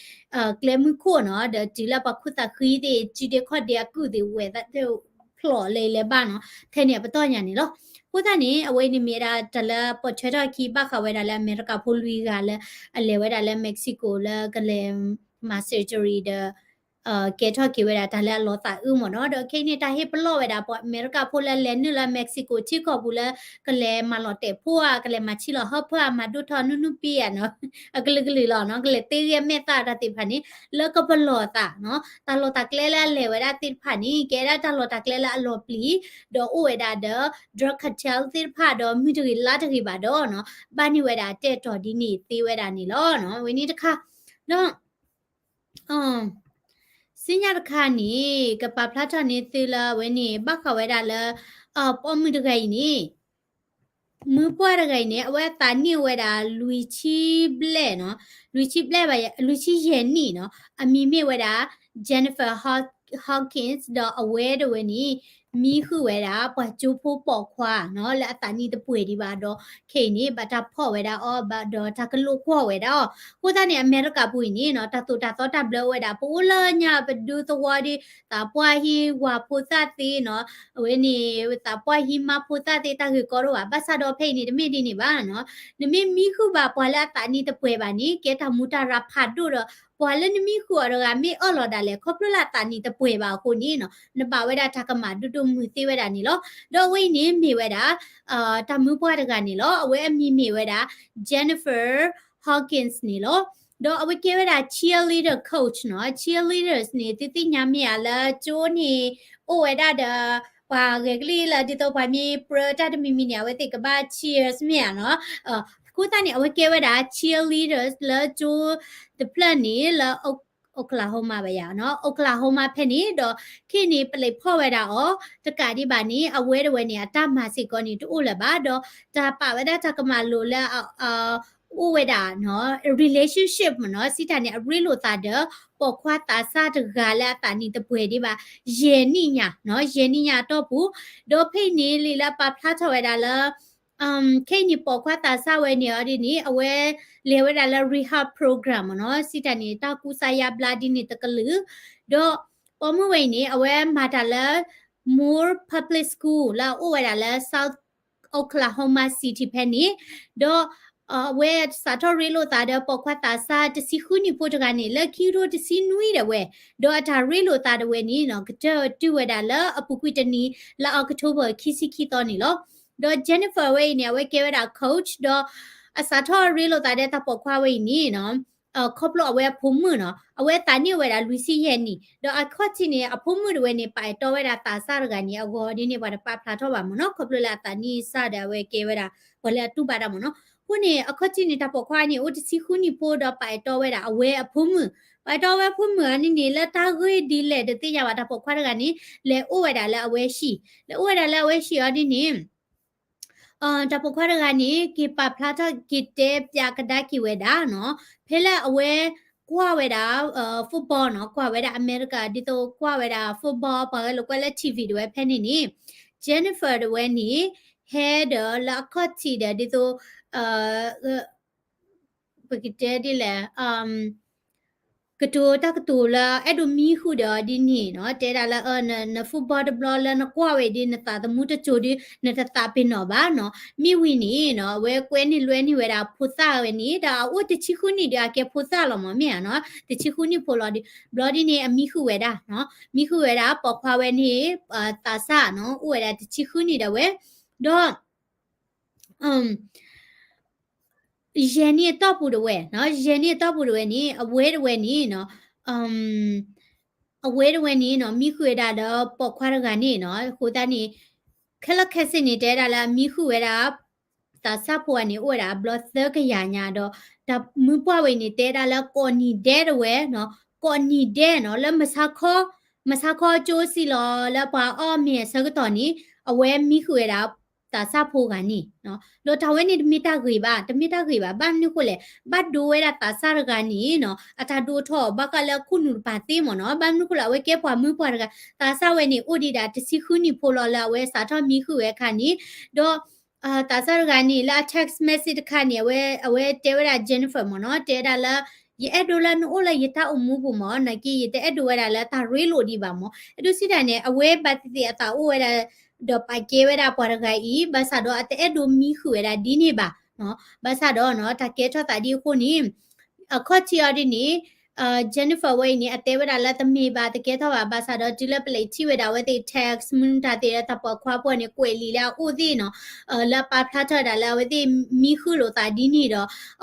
ကျဲမုၢ်ခိၣ်နီၤ ဒီးတုၤလၢပှၤခိၣ်သးဃံသ့ၣ် စုဒ့ခီၣ်ဒ့အကုၢ်သ့ၣ်ဝဲသ့ၣ် ကျိာ်လၢအလဲၤဘၣ်နီၤ, ထဲန့ၣ်အပတီၢ်ညါန့ၣ်လီၤ. အဃိသတးန့ၣ် အဝဲအံၤန့ၣ်မ့ၢ်ဝဲဒၣ်တၢ်လၢပိာ်ထွဲထီၣ်အခံ ဘၣ်ဃးဝဲဒၣ်လၢအမဲရကၤဖိလွံၢ်ဂၤလၢ အလဲၤဝဲဒၣ်လၢ Mexico လၢကလဲၤ မၤ surgery ဒီး ကဲထီၣ်က့ၤဝဲဒၣ်တၢ်လၢအလီၤသးအုးမ့ၢ်နီၤ. ဒီးခဲအံၤန့ၣ် တၢ်ဟ့ၣ်ပလီၢ်ဝဲဒၣ်ပှၤအမဲရကၤဖိလၢအလဲၤနုာ်လၢ Mexico ထံကီၢ်ပူၤလၢ ကလဲၤမၤလီၤတဲာ်ဖိဧါ, ကလဲၤမၤဆံးလီၤဟၢဖၢၣ်ဧါ, မၤဒိၣ်ထီၣ်နုၢ်နုၢ်ပံဧါနီၤ, အကလုာ်ကလုာ်လီၤနီၤ, ကလဲၤသ့ဂံၢ်မဲာ်သၣ်တၢ်သ့ၣ်တဖၣ်န့ၣ် လၢကပလီၢ်သးနီၤ, တၢ်လီၢ်တၢ်ကျဲလၢအလဲၤဝဲဒၣ်သ့ၣ်တဖၣ်န့ၣ် ကဲဒၣ်တၢ်လီၢ်တၢ်ကျဲလၢအလီၤပျံၤ, ဒီးအိၣ်ဝဲဒၣ်ဒီး drug cartel သ့ၣ်တဖၣ်ဒီးမုၢ်တဂ့ၤလါတဂ့ၤဘၣ်ဒီးနီၤ, ဘၣ်န့ၢ်ဝဲဒၣ်တဲာ်တီၤဒ်န့ၣ်သ့ဝဲဒၣ်န့ၣ်လီၤ. ဝဲန့ၣ်တခါ, ဒီး စံညါတခါန့ၣ် ကပာ်ဖျါထီၣ်န့ၢ်သုလၢအဝဲန့ၣ် ဘၣ်ဃးဝဲဒၣ်လၢ ပိာ်မုၣ်တဂၤအံၤန့ၣ် မုၢ်ပှၢ်တဂၤအံၤန့ၣ် အဝဲအသးနံၣ်အိၣ်ဝဲဒၣ် လွံၢ်ဆံဘျဲၣ်နီၤ, လွံၢ်ဆံဘျဲၣ်ဘၣ်, လွံၢ်ဆံယဲၢ်နံၣ်နီၤ, အမံၤမ့ၢ်ဝဲဒၣ် Jennifer Haw-, Hawkins ဒီးအဝဲတဝဲန့ၣ် မံဃုာ်ဝဲဒၣ် ပှၤကၠိဖိပိာ်ခွါနီၤ လၢအသးနံၣ်တပှဲၤဒံးဘၣ်ဒီး ခဲအံၤန့ၣ် ဘၣ်တၢ်ဖီၣ်ဝဲဒၣ်အီၤ ဘၣ်ဒီးတၢ်ကလိာ်ကွီၢ်ဝဲဒၣ်အီၤ. အဃိသတးန့ၣ် အမဲရကၤပူၤအံၤန့ၣ်နီၤ တၢ်သိၣ်တၢ်သီတၢ်ဘျၢအိၣ်ဝဲဒၣ် ပအိၣ်လၢညါပဒူသဝီဒီး သးပှၢ်ဟံးဝၤဖိသၣ်သ့နီၤ, အဝဲန့ၣ် သးပှၢ်ဟံးမါဖိသၣ်သ့ တၢ်ဂ့ၢ်ကီဒိၣ်ဘၣ်. ဘၣ်ဆၣ်ဒီးဖဲအံၤန့ၣ် တမ့ၢ်ဒ်န့ၣ်ဘၣ်နီၤ. နမ့ၢ်မံဃုာ်ဘၣ်ပှၤလၢအသးနံၣ်တပှဲၤဘၣ်န့ၣ် ကဲတၢ်မူတၢ်ရၢ်ဖးဒိၣ်ဒီး ပှၤလၢနမံဃုာ်အီၤတဂၤမ့ၢ်အၢၣ်လီၤဒၣ်လဲာ် ခီဖျိလၢအသးနံၣ်တပှဲၤဘၣ်အဃိန့ၣ်နီၤ နဘၣ်ဝဲဒၣ်တၢ်ကမၣ်ဒိၣ်ဒိၣ်မုၢ်သ့ဝဲဒၣ်န့ၣ်လီၤ. ဒီးအဝဲအံၤန့ၣ်မ့ၢ်ဝဲဒၣ် တၢ်မုၢ်ပှၢ်တဂၤန့ၣ်လီၤ. အဝဲအမံၤမ့ၢ်ဝဲဒၣ် Jennifer Hawkins န့ၣ်လီၤ. ဒီးအဝဲကဲဝဲဒၣ် cheerleader coach နီၤ. Cheerleaders န့ၣ် သုသ့ၣ်ညါမ့ၢ်ဧါလၢကၠိန့ၣ် အိၣ်ဝဲဒၣ်ဒီး ပှၤဂဲၤကလံၣ်လၢဒ်သိးပှၤမ့ၢ်ပြၢတၢ်တမံၤမံၤန့ၣ် အဝဲသ့ၣ်ကဘၣ် cheers မ့ၢ်ဧါနီၤ. အဃိသတးန့ၣ် အဝဲကဲဝဲဒၣ် cheerleaders လၢကၠိတဖျၢၣ်န့ၣ်လၢ Oklahoma ဘၣ်ယၤနီၤ, Oklahoma ဖဲန့ၣ်ဒီး ခဲအံၤန့ၣ် ပလံးဖီၣ်ဝဲဒၣ်အီၤ တကးဒံးဘၣ်န့ၣ် အဝဲတဝဲန့ၣ် အတၢ်မၤစ့ၢ်ကီးန့ၣ် တအိၣ်လၢၤဘၣ်ဒီး တၢ်ပာ်ဝဲဒၣ်တၢ်ကမၣ်လိၤလၢ အိၣ်ဝဲဒၣ်နီၤ relationship မ့ၢ်နီၤ စံးတၢ်န့ၣ် အရ့လိာ်သးဒီး ပိာ်ခွါသးစၢ်တဂၤလၢအသးနံၣ်တပှဲၤဒံးဘၣ် ယဲၢ်နံၣ်ညါနီၤ, ယဲၢ်နံၣ်ညါအတီၢ်ပူၤ, ဒီးဖဲအံၤန့ၣ် လံာ်လၢအပာ်ဖျါထီၣ်ဝဲဒၣ်လၢ ခဲအံၤန့ၣ်ပိာ်ခွါသးစၢ်ဝဲန့ၣ်အီၤဒ်န့ၣ် အဝဲလဲၤဝဲဒၣ်လၢ rehab program မ့ၢ်နီၤ, စံးတၢ်န့ၣ် တၢ်ကူစါယါဘျါဒ်န့ၣ်တကလုာ်, ဒီးပိာ်မုၣ်ဝဲအံၤန့ၣ် အဝဲမၤတၢ်လၢ Moore Public School လၢအအိၣ်ဝဲဒၣ်လၢ South Oklahoma City ဖဲန့ၣ်, ဒီး အဝဲစးထီၣ်ရ့လိာ်သးဒီးပိာ်ခွါသးစၢ်တဆံဃုနံၣ်ဖိတဂၤန့ၣ် လၢခံကထိတဆံနွံဒၣ်ဝဲ, ဒီးအတၢ်ရ့လိာ်သးဒၣ်ဝဲန့ၣ်နီၤ ကတၢၢ်တုၤဝဲဒၣ်လၢအပူၤကွံာ်တနံၤ လၢ October ခံဆံခံသီန့ၣ်လီၤ. ဒီး Jennifer ဝဲအံၤန့ၣ် အဝဲကဲဝဲဒၣ် coach ဒီး အစးထီၣ်ရ့လိာ်သးဒီးတၢ်ပိာ်ခွါဝဲအံၤန့ၣ်နီၤ ခီဖျိအဝဲအဖိမုၣ်နီၤ အဝဲအသးနံၣ်အိၣ်ဝဲဒၣ်လွံၢ်ဆံယဲၢ်နံၣ် ဒီးအခီၣ်ထံးန့ၣ် အဖိမုၣ်တဝဲန့ၣ် ပာ်အဲၣ်တီဝဲဒၣ်သးစၢ်တဂၤန့ၣ် အဂီၢ်ဒ်န့ၣ် ပှၤတပာ်ဖျါထီၣ်ဘၣ်မ့ၢ်နီၤ ခီဖျိလၢအသးနံၣ်စၢ်ဒီးအဝဲကဲဝဲဒၣ် ပှၤလၢအတူၢ်ဘၣ်တၢ်မ့ၢ်နီၤ. အဃိန့ၣ် အခီၣ်ထံးန့ၣ် တၢ်ပိာ်ခွါန့ၣ် အိၣ်တဆံဃုနံၣ်ဖိဒီး ပာ်အဲၣ်တီဝဲဒၣ်အဝဲအဖိမုၣ်, ပာ်အဲၣ်တီဝဲအဖိမုၣ်အီၤန့ၣ်န့ၣ် လၢတၢ်ဂ့ၢ်ဒ်လဲၣ်တသ့ၣ်ညါဘၣ် တၢ်ပိာ်ခွါတဂၤန့ၣ် လဲၤအိၣ်ဝဲဒၣ်လၢအဝဲဟံၣ်, လဲၤအိၣ်ဝဲဒၣ်လၢအဝဲဟံၣ်အီၤဒ်န့ၣ် တၢ်ပိာ်ခွါတဂၤန့ၣ် က့ၤပာ်ဖျါထီၣ်က့ၤတဲပၠးကဒါက့ၤဝဲဒၣ်နီၤ, ဖဲလၢအဝဲကွၢ်ဝဲဒၣ် football နီၤ, ကွၢ်ဝဲဒၣ်အမဲရကၤ ဒ်သိးကွၢ်ဝဲဒၣ် football ပှၤဂဲၤလိာ်ကွဲလၢ ထံၣ်ဝံၤ တဝဲဖဲန့ၣ်န့ၣ် Jennifer တဝဲန့ၣ် ဟဲဒီးလၢအခီၣ်ထံးဒီး ဒ်သိး ပကတဲဒ်လဲၣ် ကတိၤတၢ်ကတိၤလၢအဲၣ်ဒိးမံဃုာ်ဒီးအီၤဒ်န့ၣ်နီၤ, တဲဒၣ်လၢ န football တဘျီလၢနကွၢ်ဝဲဒ် နသးသမူတစိၤဒီး နတသးပ့ၤနီၣ်ဘၣ်နီၤ, မ့ၢ်ဝံၤန့ၣ်နီၤ အဝဲကွဲန့ၢ်လွဲန့ၢ်ဝဲဒၣ်ဖိသၣ်ဝဲန့ၣ် ဒီးအအိၣ်တဆံဃုနံၣ်ဒီးအကဲဖိသၣ်လီၤမး မ့ၢ်ဧါနီၤ, တဆံဃုနံၣ်ဖိလီၤဒီး ဘျီဒ်န့ၣ် အမံဃုာ်ဝဲဒၣ်နီၤ, မံဃုာ်ဝဲဒၣ် ပိာ်ခွါဝဲန့ၣ် သးစၢ်နီၤ အိၣ်ဝဲဒၣ်တဆံဃုနံၣ်ဒၣ်ဝဲ, ဒီး ယဲၢ်နံၣ်အတီၢ်ပူၤတဝဲနီၤ, ယဲၢ်နံၣ်အတီၢ်ပူၤတဝဲန့ၣ် အဝဲတဝဲန့ၣ်နီၤ, အဝဲတဝဲန့ၣ်နီၤ မံဃုာ်ဝဲဒၣ်ဒီးပိာ်ခွါတဂၤန့ၣ်နီၤ, အဃိသတးန့ၣ် ခဲလၢာ်ခဲဆ့န့ၣ် တဲဒၣ်လၢအမံဃုာ်ဝဲဒၣ် သးစၢ်ဖိဂၤန့ၣ် အိၣ်ဝဲဒၣ်အဘျီသၢကယၤညါဒီး တၢ်မုၢ်ပှၢ်ဝဲန့ၣ် တဲဒၣ်လၢကိးနံၤဒဲးတဝဲနီၤ, ကိးနံၤဒဲးနီၤ လၢမဆါခီ, မဆါခီကၠိစံလီၤလၢပှၤအီၣ်မ့ၤအဆၢကတီၢ်န့ၣ် အဝဲမံဃုာ်ဝဲဒၣ် သးစၢ်ဖိဂၤန့ၣ်နီၤ, ဒီးတၢ်ဝဲန့ၣ်တမ့ၢ်တၢ်ဂ့ၤဘၣ်, တမ့ၢ်တၢ်ဂ့ၤဘၣ်, ဘၣ်မနုၤဃိလဲၣ်, ဘၣ်ဒိဝဲဒၣ်သးစၢ်တဂၤန့ၣ်နီၤ, အတၢ်ဒိၣ်ထီၣ်ဘၣ်ဃးလၢအခိၣ်နူာ်တပၤသ့မ့ၢ်နီၤ, ဘၣ်မနုၤဃိလဲၣ် အဝဲကဲပှၤမုၢ်ပှၢ်တဂၤ, သးစၢ်ဝဲန့ၣ် အိၣ်ဒံးဒၣ်တဆံဃုနံၣ်ဖိလီၤလၢအဝဲစးထီၣ်မံဃုာ်ဝဲအခါန့ၣ်, ဒီး သးစၢ်တဂၤန့ၣ် လၢအ text message တခါန့ၣ် အဝဲ, အဝဲတဲဝဲဒၣ် Jennifer မ့ၢ်နီၤ, တဲဒၣ်လၢ ယအဲၣ်ဒိးလၢနအိၣ်လၢယတၢ်အိၣ်မူပူၤမၢ်, နာ်က့ ယတအဲၣ်ဒိးဝဲဒၣ်လၢတၢ်ရ့လိာ်ဒံးဘၣ်မၢ်. အဲၣ်ဒိးစံးတၢ်န့ၣ် အဝဲဘၣ်သ့ၣ်သ့ၣ်အသးအိၣ်ဝဲဒၣ် ဒီးပာ်ကဲဝဲဒၣ်ပှၤတဂၤအံၤ ဘၣ်ဆၣ်ဒီးအတအဲၣ်ဒိးမံဃုာ်ဝဲဒၣ်ဒ်န့ၣ်ဘၣ်နီၤ. ဘၣ်ဆၣ်ဒီးနီၤ တၢ်ကဲထီၣ်သးဒ်အဃိန့ၣ် အခီၣ်ထံးအီၤဒ်န့ၣ် Jennifer ဝဲအံၤန့ၣ် အတဲဝဲဒၣ်လၢတမ့ၢ်ဘၣ်တကဲထီၣ်ဘၣ် ဘၣ်ဆၣ်ဒီး တုၤလၢပလံးထံၣ်ဝဲဒၣ်အဝဲသ့ၣ် text မနုၤတၢ်သ့ၣ်ဒီး တၢ်ပိာ်ခွါဖိန့ၣ် ကွဲးလံာ်လၢအအိၣ်သ့ၣ်နီၤ လၢအပာ်ဖျါထီၣ်ဝဲဒၣ်လၢအဝဲသ့ၣ်မံဃုာ်လိာ်သးဒ်န့ၣ်ဒီး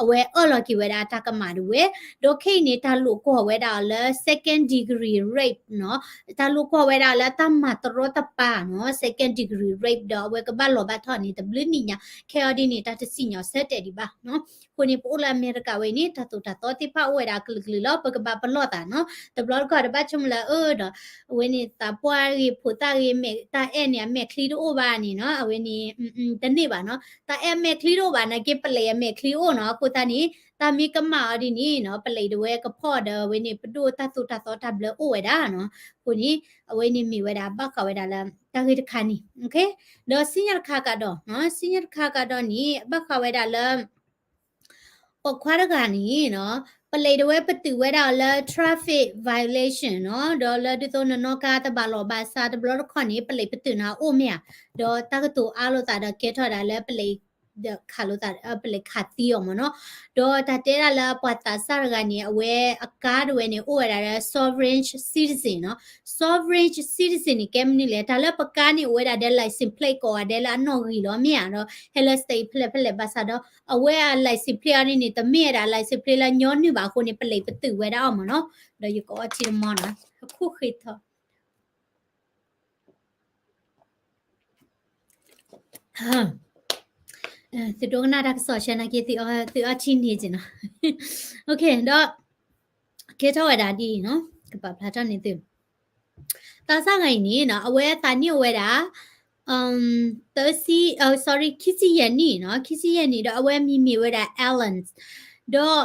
အဝဲအၢၣ်လီၤက့ၤဝဲဒၣ်အတၢ်ကမၣ်ဒၣ်ဝဲ, ဒီးခဲအံၤန့ၣ် တၢ်လိာ်ကွီၢ်ဝဲဒၣ်အီၤလၢ second degree rape နီၤ, တၢ်လိာ်ကွီၢ်ဝဲဒၣ်အီၤလၢတၢ်မၤတရီတပါနီၤ, second degree rape ဒီးအဝဲကဘၣ်လီၤဘၣ်ထီၣ်န့ၣ် တဘျုးနံၣ်ညါ, ခဲအံၤဒ်န့ၣ် တၢ်တစံၣ်ညီၣ်ဆၢတဲာ်ဒံးဘၣ်နီၤ. အဃိန့ၣ် ပအိၣ်လၢအမဲရကၤဝဲအံၤန့ၣ် တၢ်သိၣ်တၢ်သီသ့ၣ်တဖၣ်အိၣ်ဝဲဒၣ်အကလုာ်ကလုာ်လီၤ, ပကဘၣ်ပလီၢ်သးနီၤ, တဘျီတခီၣ်တဘၣ်ဆိကမိၣ်လၢအၢဒီး အဝဲန့ၣ် သးပှၢ်ဂ့ၤ ဖိသၣ်ဂ့ၤ မဲာ်တၢ်အဲၣ်န့ၣ် အမဲာ်ချံတအိၣ်ဘၣ်န့ၣ်နီၤ, အဝဲန့ၣ် တန့ၢ်ဘၣ်နီၤ, တၢ်အဲၣ်အမဲာ်ချံတအိၣ်ဘၣ် နာ်က့ ပလံးအမဲာ်ချံအိၣ်နီၤ, အဃိသတးန့ၣ် တၢ်မ့ၢ်ကမၣ်အီၤဒ်န့ၣ်နီၤ ပလံးဒၣ်ဝဲကဖီၣ်ဒီး အဝဲန့ၣ် ပဒိၣ်တၢ်သိၣ်တၢ်သီတၢ်ဘျၢအိၣ်ဝဲဒၣ်နီၤ, အဃိန့ၣ် အဝဲန့ၣ်မ့ၢ်ဝဲဒၣ်ဘၣ်ဃးဝဲဒၣ်လၢ တၢ်ဂ့ၢ်တခါန့ၣ် ဒီးစံၣ်ညီၣ်တခါကဒီးနီၤ, စံၣ်ညီၣ်တခါကဒီးန့ၣ် ဘၣ်ဃးဝဲဒၣ်လၢ ပိာ်ခွါတဂၤန့ၣ်နီၤ ပလံးဒၣ်ဝဲပတုာ်ဝဲဒၣ်အီၤလၢ traffic violation နီၤ, ဒီးလၢဒ်သိးနနီၣ်ကါတဘၣ်လီၢ်ဘၣ်ဆၣ်တဘျီတခီၣ်န့ၣ် ပလံးပတုာ်နၤအိၣ်မ့ၢ်ဧါ, ဒီးတၢ်ကတိၤအါလိာ်သးဒီးကဲထီၣ်ဒၣ်လၢပလံး ဒီးခးလိာ်သး ပလံးခးသံအီၤမ့ၢ်နီၤ, ဒီးတၢ်တဲဒၣ်လၢပှၤသးစၢ်တဂၤန့ၣ် အဝဲအကါဒၣ်ဝဲန့ၣ် အိၣ်ဝဲဒၣ်လၢ sovereign citizen နီၤ, sovereign citizen န့ၣ် ကဲမနုၤလဲၣ်, တၢ်လၢပကါန့ၣ် အိၣ်ဝဲဒၣ်ဒီး license plate ကိးဂၤဒဲးလၢအနီၣ်ဂံၢ်လီၤမ့ၢ်ဧါ, ဒီးဟဲလၢ state ဖဲလဲၣ်ဖဲလဲၣ်ဘၣ်ဆၣ်ဒီး အဝဲအ license plate အီၤန့ၣ်န့ၣ် တမ့ၢ်ဝဲဒၣ် license plate လၢညီနုၢ်ဘၣ်အဃိန့ၣ် ပလံးပတုာ်ဝဲဒၣ်အီၤမ့ၢ်နီၤ, ဒီးယကအီထံတမီနီၤ အခိၣ်ဃ့ထီၣ် သုဒိကနၣ်တၢ်ကစီၣ်ဆၢနာ်က့ သုအီထံန့ၣ်က့နီၤ, ဒီး ကဲထီၣ်ဝဲဒၣ်ဒ်အံၤနီၤ, ကပာ်ဖျါထီၣ်န့ၢ်သု သးစၢ်ဂၤအံၤန့ၣ်နီၤ အဝဲအသးနံၣ်အိၣ်ဝဲဒၣ် သၢဆံ sorry ခံဆံယဲၢ်နံၣ်နီၤ, ခံဆံယဲၢ်နံၣ်ဒီး အဝဲအမံၤမ့ၢ်ဝဲဒၣ် Alan ဒီး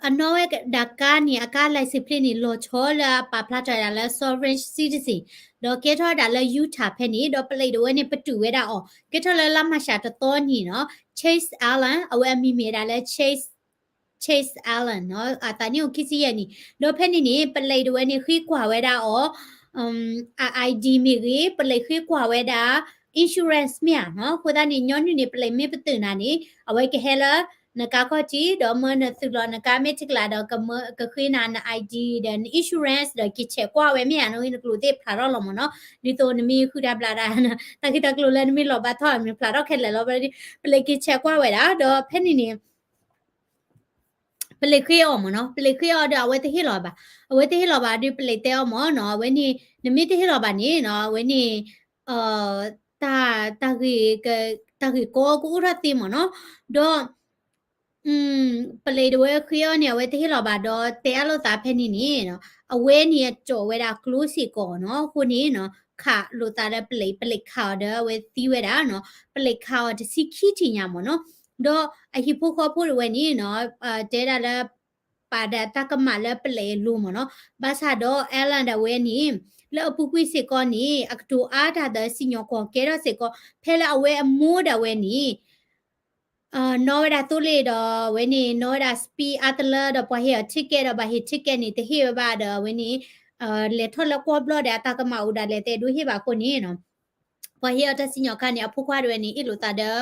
အနီၣ်ဝဲဒၣ်ကါန့ၣ် အကါ license plate န့ၣ် လီၤဆီလၢအပာ်ဖျါထီၣ်ဝဲဒၣ်လၢ sovereign citizen ဒီးကဲထီၣ်ဝဲဒၣ်လၢ Utah ဖဲန့ၣ် ဒီးပလံးဒၣ်ဝဲန့ၣ် ပတုာ်ဝဲဒၣ်အီၤ ကဲထီၣ်လၢလါမၢ်ၡးတသီနံၤနီၤ, Chase Alan အဝဲအမံၤမ့ၢ်ဝဲဒၣ်လၢ Chase Chase Alan နီၤ, အသးနံၣ်အိၣ်ခံဆံယဲၢ်နံၣ်, ဒီးဖဲန့ၣ်န့ၣ် ပလံးဒၣ်ဝဲန့ၣ် ဃ့ကွၢ်ဝဲဒၣ်အီၤ အ ID မ့ၢ်ဂ့ၤ, ပလံးဃ့ကွၢ်ဝဲဒၣ် insurance မ့ၢ်ဧါနီၤ, အဃိသတးန့ၣ် ညီနုၢ်န့ၣ် ပလံးမ့ၢ်ပတုာ်နၤန့ၣ် အဝဲကဟဲလၢ နကါခီၣ်ထံး ဒီးမၢနသုးလီၤနကါမ့ၢ်ထံကလးဒီး ကဃ့နၤန ID ဒီးန insurance ဒီးက့ၤဆဲးကွၢ်ဝဲမ့ၢ်ဧါနီၤ, နကျိၣ်သ့ၣ်ဖျါထီၣ်လီၤမ့ၢ်နီၤ, ဒ်သိးနမ့ၢ်ဃုတၢ်ဘျးတၢ် တၢ်ဂ့ၢ်တၢ်ကျိၤလၢနမ့ၢ်လီၤဘၣ်ထီၣ် နဖျါထီၣ်ခဲလၢာ်လီၤ, ပလံးက့ၤဆဲးကွၢ်ဝဲဒၣ် ဒီးဖဲန့ၣ်န့ၣ် ပလံးဃ့အီၤမ့ၢ်နီၤ, ပလံးဃ့အီၤဒီး အဝဲတဟ့ၣ်လီၤဘၣ်, အဝဲတဟ့ၣ်လီၤဘၣ်ဒီး ပလံးတဲအီၤမ့ၢ်နီၤ, အဝဲန့ၣ် နမ့ၢ်တဟ့ၣ်လီၤဘၣ်န့ၣ်နီၤ အဝဲန့ၣ် တၢ် တၢ်ဂ့ၢ် တၢ်ဂ့ၢ်ကီကအိၣ်ထီၣ်သ့မ့ၢ်နီၤ, ဒီး ပလံးဒၣ်ဝဲဃ့အီၤန့ၣ် အဝဲတဟ့ၣ်လီၤဘၣ်ဒီး တဲအါလိာ်သးဖဲန့ၣ်န့ၣ် အဝဲန့ၣ်အကၠီၣ်ဝဲဒၣ်ကျိစ့ၢ်ကီးနီၤ, အဃိန့ၣ်နီၤ ခးလိာ်သးဒီးပလံး, ပလံးခးအီၤဒီးအဝဲသံဝဲဒၣ်နီၤ, ပလံးခးအီၤတဆံခံထံၣ်ညါမ့ၢ်နီၤ, ဒီးအဟံၣ်ဖိဃီဖိဒၣ်ဝဲန့ၣ်နီၤ တဲဒၣ်လၢ ပာ်ဒၣ်တၢ်ကမၣ်လၢပလံးအလိၤမ့ၢ်နီၤ, ဘၣ်ဆၣ်ဒီး Alan ဒၣ်ဝဲန့ၣ် လၢအပူၤကွံာ်စ့ၢ်ကီးန့ၣ် အကတိၤအါတၢ်ဒီးစံၣ်ညီၣ်ကွီၢ်ကဲထီၣ်စ့ၢ်ကီး, ဖဲလၢအဝဲအမိၢ်ဒၣ်ဝဲန့ၣ် နီၣ်ဝဲဒၣ်သိလ့ၣ်ဒီး အဝဲန့ၣ် နီၣ်ဝဲဒၣ် speed အါတလၢဒီး ပှၤဟ့ၣ်အီၤ ticket ဒီး ဘၣ်ဟ့ၣ် ticket န့ၣ် တဟ့ၣ်ဝဲဘၣ်ဒီး အဝဲန့ၣ် လဲၤထီၣ်လၢကွီၢ်ဘျီၣ်ဒီး အတၢ်ကမၣ်အိၣ်ဒၣ်လဲာ် တအဲၣ်ဒိးဟ့ၣ်ဘၣ်အဃိန့ၣ်နီၤ ပှၤဟ့ၣ်အီၤတၢ်စံၣ်ညီၣ်ခါန့ၣ် အဖိခွါဒၣ်ဝဲန့ၣ် အ့ၣ်လိာ်သးဒီး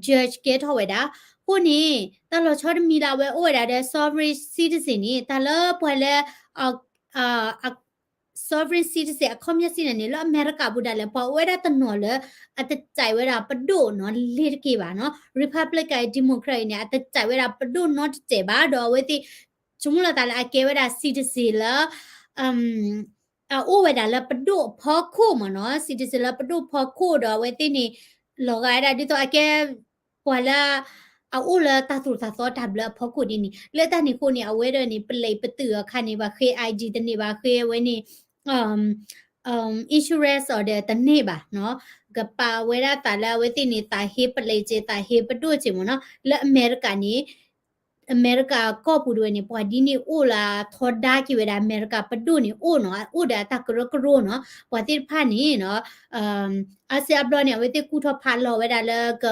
judge ကဲထီၣ်ဝဲဒၣ်. အဃိန့ၣ် တၢ်လီၤဆီတမံၤလၢအဝဲအိၣ်ဝဲဒၣ်ဒီး sovereign citizen န့ၣ် တၢ်လၢပှၤလၢ sovereign citizen အခီပညီစံးန့ၣ်န့ၣ် လၢအမဲရကၤပူၤဒၣ်လဲာ် ပှၤအိၣ်ဝဲဒၣ်တနီၤလၢ အတစဲးဝဲဒၣ်ပဒိၣ်နီၤ လ့ၤတက့ၢ်ဘၣ်နီၤ. Republican Democrat အံၤန့ၣ် အတစဲးဝဲဒၣ်ပဒိၣ်နီတစဲးဘၣ် ဒီးအဝဲသ့ၣ် ဆိကမိၣ်လီၤသးလၢအကဲဝဲဒၣ် citizen လၢ အအိၣ်ဝဲဒၣ်လၢပဒိၣ်အဖီခိၣ်မ့ၢ်နီၤ citizen လၢပဒိၣ်ဖီခိၣ်ဒီးအဝဲသ့ၣ်န့ၣ် လီၤဂာ်ဝဲဒၣ်ဒ်သိးအကဲ ပှၤလၢ အအိၣ်လၢတၢ်သိၣ်တၢ်သီတၢ်ဘျၢအဖီခိၣ်ဒ်န့ၣ် လၢတၢ်န့ၣ်အဃိန့ၣ် အဝဲဒၣ်န့ၣ် ပလံးပတုာ်အခါန့ၣ် ဘၣ်ဃ့ ID တန့ၢ်ဘၣ်ဃ့အဝဲန့ၣ် insurance အီၤဒီးတန့ၢ်ဘၣ်နီၤ ကပာ်ဝဲဒၣ်သးလၢအဝဲသ့ၣ်န့ၣ် သးဟ့ပလံးစ့ၢ် သးဟ့ပဒိၣ်စ့ၢ်မ့ၢ်နီၤ လၢအမဲရကၤန့ၣ် အမဲရကၤကီၢ်ပူၤဒၣ်ဝဲန့ၣ် ပှၤဒ်န့ၣ်အိၣ်လၢထီဒါက့ၤဝဲဒၣ် အမဲရကၤပဒိၣ်န့ၣ်အိၣ်နီၤ အိၣ်ဒီးအတၢ်ကရၢကရိနီၤ ပှၤသ့ၣ်တဖၣ်န့ၣ်နီၤ အါစုအါဘျီန့ၣ် အဝဲသ့ၣ်ကူၣ်ထီၣ်ဖးလီၤဝဲဒၣ်လၢက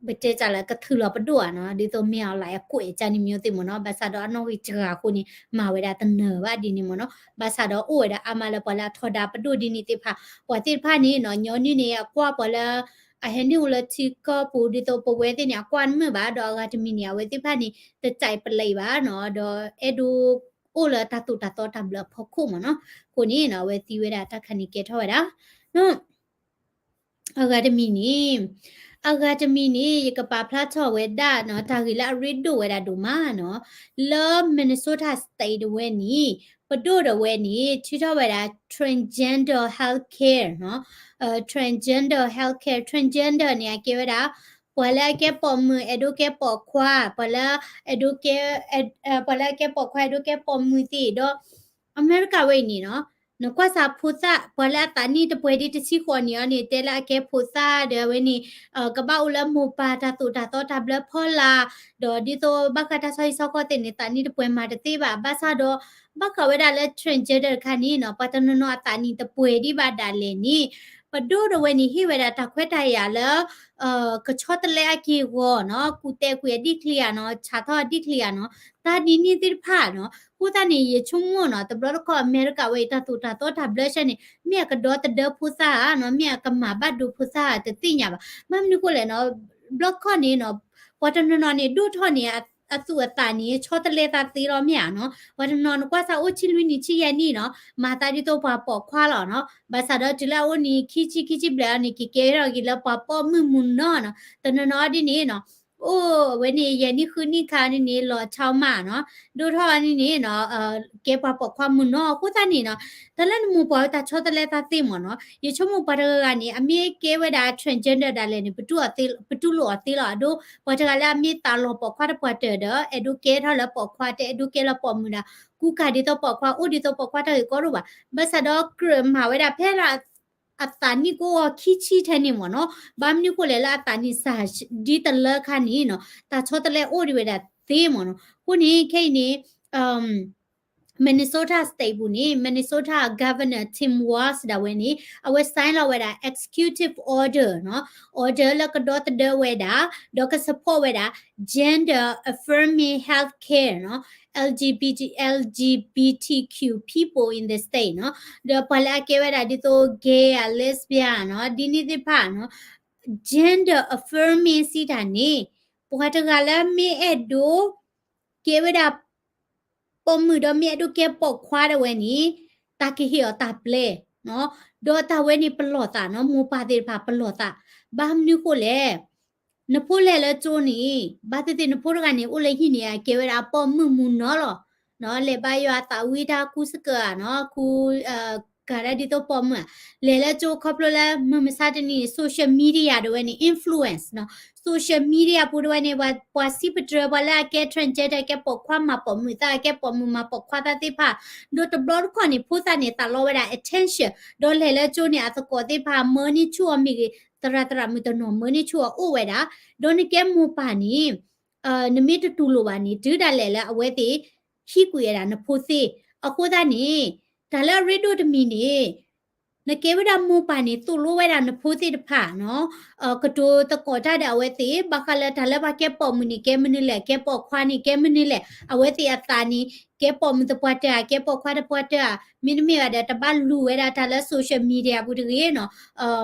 ပတဲတၢ်လၢကထုးလီၤပဒိၣ်ဧါနီၤ, ဒ်သိးမ့ၢ်အီၤလၢအကွဲးကန့ၣ်မ့ၢ်သ့ၣ်မ့ၢ်နီၤ, ဘၣ်ဆၣ်ဒီးအနီၣ်ဂံၢ်စှၤအဃိန့ၣ် မၤဝဲဒၣ်တနၢၤဘၣ်ဒ်န့ၣ်မ့ၢ်နီၤ, ဘၣ်ဆၣ်ဒီးအိၣ်ဝဲဒၣ်အါမးလၢပှၤလၢအထီဒါပဒိၣ်ဒ်န့ၣ်သ့ၣ်တဖၣ်, ပှၤသ့ၣ်တဖၣ်န့ၣ်နီၤ ညီနုၢ်န့ၣ် အကွၢ်ပှၤလၢ အဟဲနုာ်အိၣ်လၢထံကီၢ်ပူၤ ဒ်သိးပဝဲသ့ၣ်န့ၣ် အကွၢ်မုာ်ဘၣ်, ဒီးအဂၤတမံၤန့ၣ် အဝဲသ့ၣ်တဖၣ်န့ၣ် တကြိုက်ပလီဘၣ်နီၤ, ဒီးအဲၣ်ဒိးအိၣ်လၢတၢ်သိၣ်တၢ်သီတၢ်ဘျၢအဖီခိၣ်မ့ၢ်နီၤ, အဃိန့ၣ်နီၤ အဝဲသံဝဲဒၣ်တၢ်ခါန့ၣ်ကဲထီၣ်ဝဲဒၣ် အဂၤတမံၤန့ၣ်, အဂၤတမံၤန့ၣ် ယကပာ်ဖျါထီၣ်ဝဲဒၣ်နီၤ တၢ်ဂ့ၢ်လၢအရ့ဒိၣ်ဝဲဒၣ်ဒိၣ်မးနီၤ, လၢ Minnesota State တဝဲန့ၣ် ပဒိၣ်တဝဲန့ၣ် ထုးထီၣ်ဝဲဒၣ် transgender healthcare နီၤ, transgender healthcare, transgender န့ၣ် အကဲဝဲဒၣ် ပှၤလၢအကဲပိာ်မုၣ် အဲၣ်ဒိးကဲပိာ်ခွါ, ပှၤလၢအဲၣ်ဒိးကဲ, ပှၤလၢအကဲပိာ်ခွါ အဲၣ်ဒိးကဲပိာ်မုၣ်သ့ၣ်ဒီး အမဲရကၤဝဲအံၤန့ၣ်နီၤ, နကွၢ်စးဖိသၣ် ပှၤလၢအသးနံၣ်တပှဲၤဒံးတဆံဃိးနံၣ်အီၤန့ၣ် တဲလၢအကဲဖိသၣ်ဒီးအဝဲန့ၣ် ကဘၣ်အိၣ်လၢမိၢ်ပၢ်တၢ်သိၣ်တၢ်သီတၢ်ဘျၢဖီလာ်, ဒီးဒ်သိးဘၣ်ဃးတၢ်ဆီဟံၣ်ဆီဃီသ့ၣ်န့ၣ် သးနံၣ်တပှဲၤမၤတသ့ဘၣ်, ဘၣ်ဆၣ်ဒီး ဘၣ်ဃးဝဲဒၣ်လၢ transgender တခါန့ၣ်နီၤ ပှၤတနီၤနီၤအသးနံၣ်တပှဲၤဒံးဘၣ်ဒၣ်လဲာ်န့ၣ်, ပဒိၣ်တဝဲန့ၣ် ဟ့ၣ်ဝဲဒၣ်တၢ်ခွဲးတၢ်ယာ်လၢ ကဆီတလဲအက့ၢ်အဂီၤနီၤ, ကူၣ်တဲာ်ကွံာ်အဒံၣ်ချံဧါနီၤ, ဆးထီၣ်အဒံၣ်ချံဧါနီၤ, တၢ်ဒ်န့ၣ်သ့ၣ်တဖၣ်နီၤ, အဃိသတးန့ၣ် ယဆိကမိၣ်နီၤ တဘျီတခီၣ်အမဲရကၤဝဲအံၤ တၢ်သိၣ်တၢ်သီတၢ်ဘျၢဆၢန့ၣ် မ့ၢ်အကဒီသဒၢဖိသၣ်ဧါနီၤ, မ့ၢ်အကမၤဘၣ်ဒိဖိသၣ်ဧါ တသ့ၣ်ညါဘၣ်. ဘၣ်မနုၤဃိလဲၣ်နီၤ, ဘျီခီၣ်န့ၣ်နီၤ, ပှၤတနီၤနီၤန့ၣ် ဒိၣ်ထီၣ်န့ၣ် အသူၣ်အသးန့ၣ် ဆီတလဲသးသ့လီၤမ့ၢ်ဧါနီၤ, ပှၤတနီၤနီၤနကွၢ်စးအိၣ်ဆံလွံၢ်နံၣ်ဆံယဲၢ်နံၣ်နီၤ, မၤသးဒ်သိးပှၤပိာ်ခွါလီၤနီၤ, ဘၣ်ဆၣ်ဒီးတုၤလၢအအိၣ်နံၣ်ခံဆံခံဆံဘျဲၣ်အီၤန့ၣ် က့ၤကဲထီၣ်က့ၤလၢပှၤပိာ်မုၣ်မုၢ်နီၤနီၤ, တနီၤနီၤဒ်န့ၣ်နီၤ, အိၣ်ဝဲန့ၣ် ယဲၢ်နံၣ်ဃုနံၣ်ခါန့ၣ်န့ၣ် လီၤဆီမးနီၤ, ဒိၣ်ထီၣ်န့ၣ်န့ၣ်နီၤ, ကဲပှၤပိာ်ခွါမုၢ်နီၤ, အဃိသတးန့ၣ်နီၤ, တၢ်လၢနမိၢ်ပှၢ်ဝဲတၢ်ဆီတလဲသးသ့မ့ၢ်နီၤ, ယဆိကမိၣ်ပှၤတဂၤဂၤန့ၣ် အမ့ၢ်ကဲဝဲဒၣ် transgender ဒၣ်လဲာ်န့ၣ် ပတူၢ်လိာ်အီၤသ့လီၤ, အဒိ ပှၤတဂၤလၢအမ့ၢ်သးလီၤပိာ်ခွါတပှၢ်တၢၢ်ဒီး အဲၣ်ဒိးကဲထီၣ်လၢပိာ်ခွါ တအဲၣ်ဒိးကဲလၢပိာ်မုၣ်ဒၣ်, ကူကၤဒ်သိးပိာ်ခွါ အိၣ်ဒ်သိးပိာ်ခွါတၢ်ဂ့ၢ်ကီဒိၣ်ဘၣ်, ဘၣ်ဆၣ်ဒီးကြၢးမၤဝဲဒၣ်ဖဲလၢ အသးနံၣ်ကအိၣ်ခံဆံထဲန့ၣ်မ့ၢ်နီၤ, ဘၣ်မနုၤဃိလဲၣ်လၢအသးနံၣ်စှၤဒ်တလၢခါန့ၣ်နီၤ, တၢ်ဆီတလဲအိၣ်ဒံးဝဲဒၣ်သ့မ့ၢ်နီၤ, အဃိန့ၣ် ခဲအံၤန့ၣ် Minnesota State ပူၤန့ၣ် Minnesota Governor Tim Walz ဒၣ်ဝဲန့ၣ် အဝဲ sign လီၤဝဲဒၣ် executive order နီၤ, order လၢကဒီသဒၢဝဲဒၣ် ဒီးက support ဝဲဒၣ် gender affirming healthcare နီၤ, LGBT, LGBTQ people in the state နီၤ, ဒီးပှၤလၢအကဲဝဲဒၣ်ဒ်သိး gay ဧါ lesbian နီၤ, ဒ်န့ၣ်သ့ၣ်တဖၣ်နီၤ, gender affirming စံးတၢ်န့ၣ် ပှၤတဂၤလၢမ့ၢ်အဲၣ်ဒိး ကဲဝဲဒၣ် ပိာ်မုၣ်ဒီးမ့ၢ်အဲၣ်ဒိးကဲပိာ်ခွါဒၣ်ဝဲန့ၣ် တၢ်ကဟ့ၣ်အီၤတၢ်ပျဲနီၤ, ဒီးတၢ်ဝဲန့ၣ်ပလီၢ်သးနီၤ, မိၢ်ပၢ်သ့ၣ်တဖၣ်ပလီၢ်သး, ဘၣ်မနုၤဃိလဲၣ်, နဖိလဲၤလၢကၠိန့ၣ် ဘၣ်သ့ၣ်သ့ၣ်နဖိတဂၤန့ၣ် အိၣ်လၢဟံၣ်န့ၣ် အကဲဝဲဒၣ်ပိာ်မုၣ်မုၢ်နီၤလီၤ, လဲၤဘါယွၤသးဝံၣ်တၢ်ကူစကၢၢ်ဧါနီၤ, ကူ ကၤဒၣ်ဒ်သိးပိာ်မုၣ်ဧါ, လဲၤလၢကၠိခီဖျိလၢမုၢ်မဆါတနံၤန့ၣ် social media ဒၣ်ဝဲန့ၣ် influence နီၤ, social media ပူၤဒၣ်ဝဲန့ၣ် ပှၤစံးပတြၢၤ ပှၤလၢအကဲ transgender ကဲပိာ်ခွါမၤပိာ်မုၣ်သၣ် ကဲပိာ်မုၣ်မၤပိာ်ခွါသၣ်သ့ၣ်တဖၣ်, ဒီးတဘျီတခီၣ်န့ၣ် ဖိသၣ်န့ၣ် သးလီဝဲဒၣ် attention, ဒီးလဲၤလၢကၠိန့ၣ် အသကိးသ့ၣ်တဖၣ် မၢန့ၢ်ဆူၣ်အီၤမ့ၢ်ဂ့ၤ, သရၣ်သရၣ်မုၣ်တနီၤမၢန့ၢ်ဆူၣ်အီၤအိၣ်ဝဲဒၣ်, ဒီးနကဲမိၢ်ပၢ်န့ၣ် နမ့ၢ်တတူၢ်လိာ်ဘၣ်န့ၣ် တုၤဒၣ်လဲာ်လၢအဝဲသ့ၣ် ဟံးကွံာ်ဝဲဒၣ်နဖိသ့ၣ်, အဃိသတးန့ၣ် တၢ်လၢအရ့ဒိၣ်တမံၤန့ၣ် နကဲဝဲဒၣ်မိၢ်ပၢ်န့ၣ် သိၣ်လိဝဲဒၣ်နဖိသ့ၣ်တဖၣ်နီၤ, ကတိၤသကိးတၢ်ဒီးအဝဲသ့ၣ် ဘၣ်ဃးလၢတၢ်လၢပှၤကဲပိာ်မုၣ်န့ၣ် ကဲမနုၤလဲၣ်, ကဲပိာ်ခွါန့ၣ် ကဲမနုၤလဲၣ်, အဝဲသ့ၣ်အသးန့ၣ် ကဲပိာ်မုၣ်သပှၢ်တၢၢ်ဧါ ကဲပိာ်ခွါသပှၢ်တၢၢ်ဧါ, မ့တမ့ၢ်ဘၣ်ဒီး တဘၣ်လူၤဝဲဒၣ်တၢ်လၢ social media ပူၤတဂ့ၤနီၤ,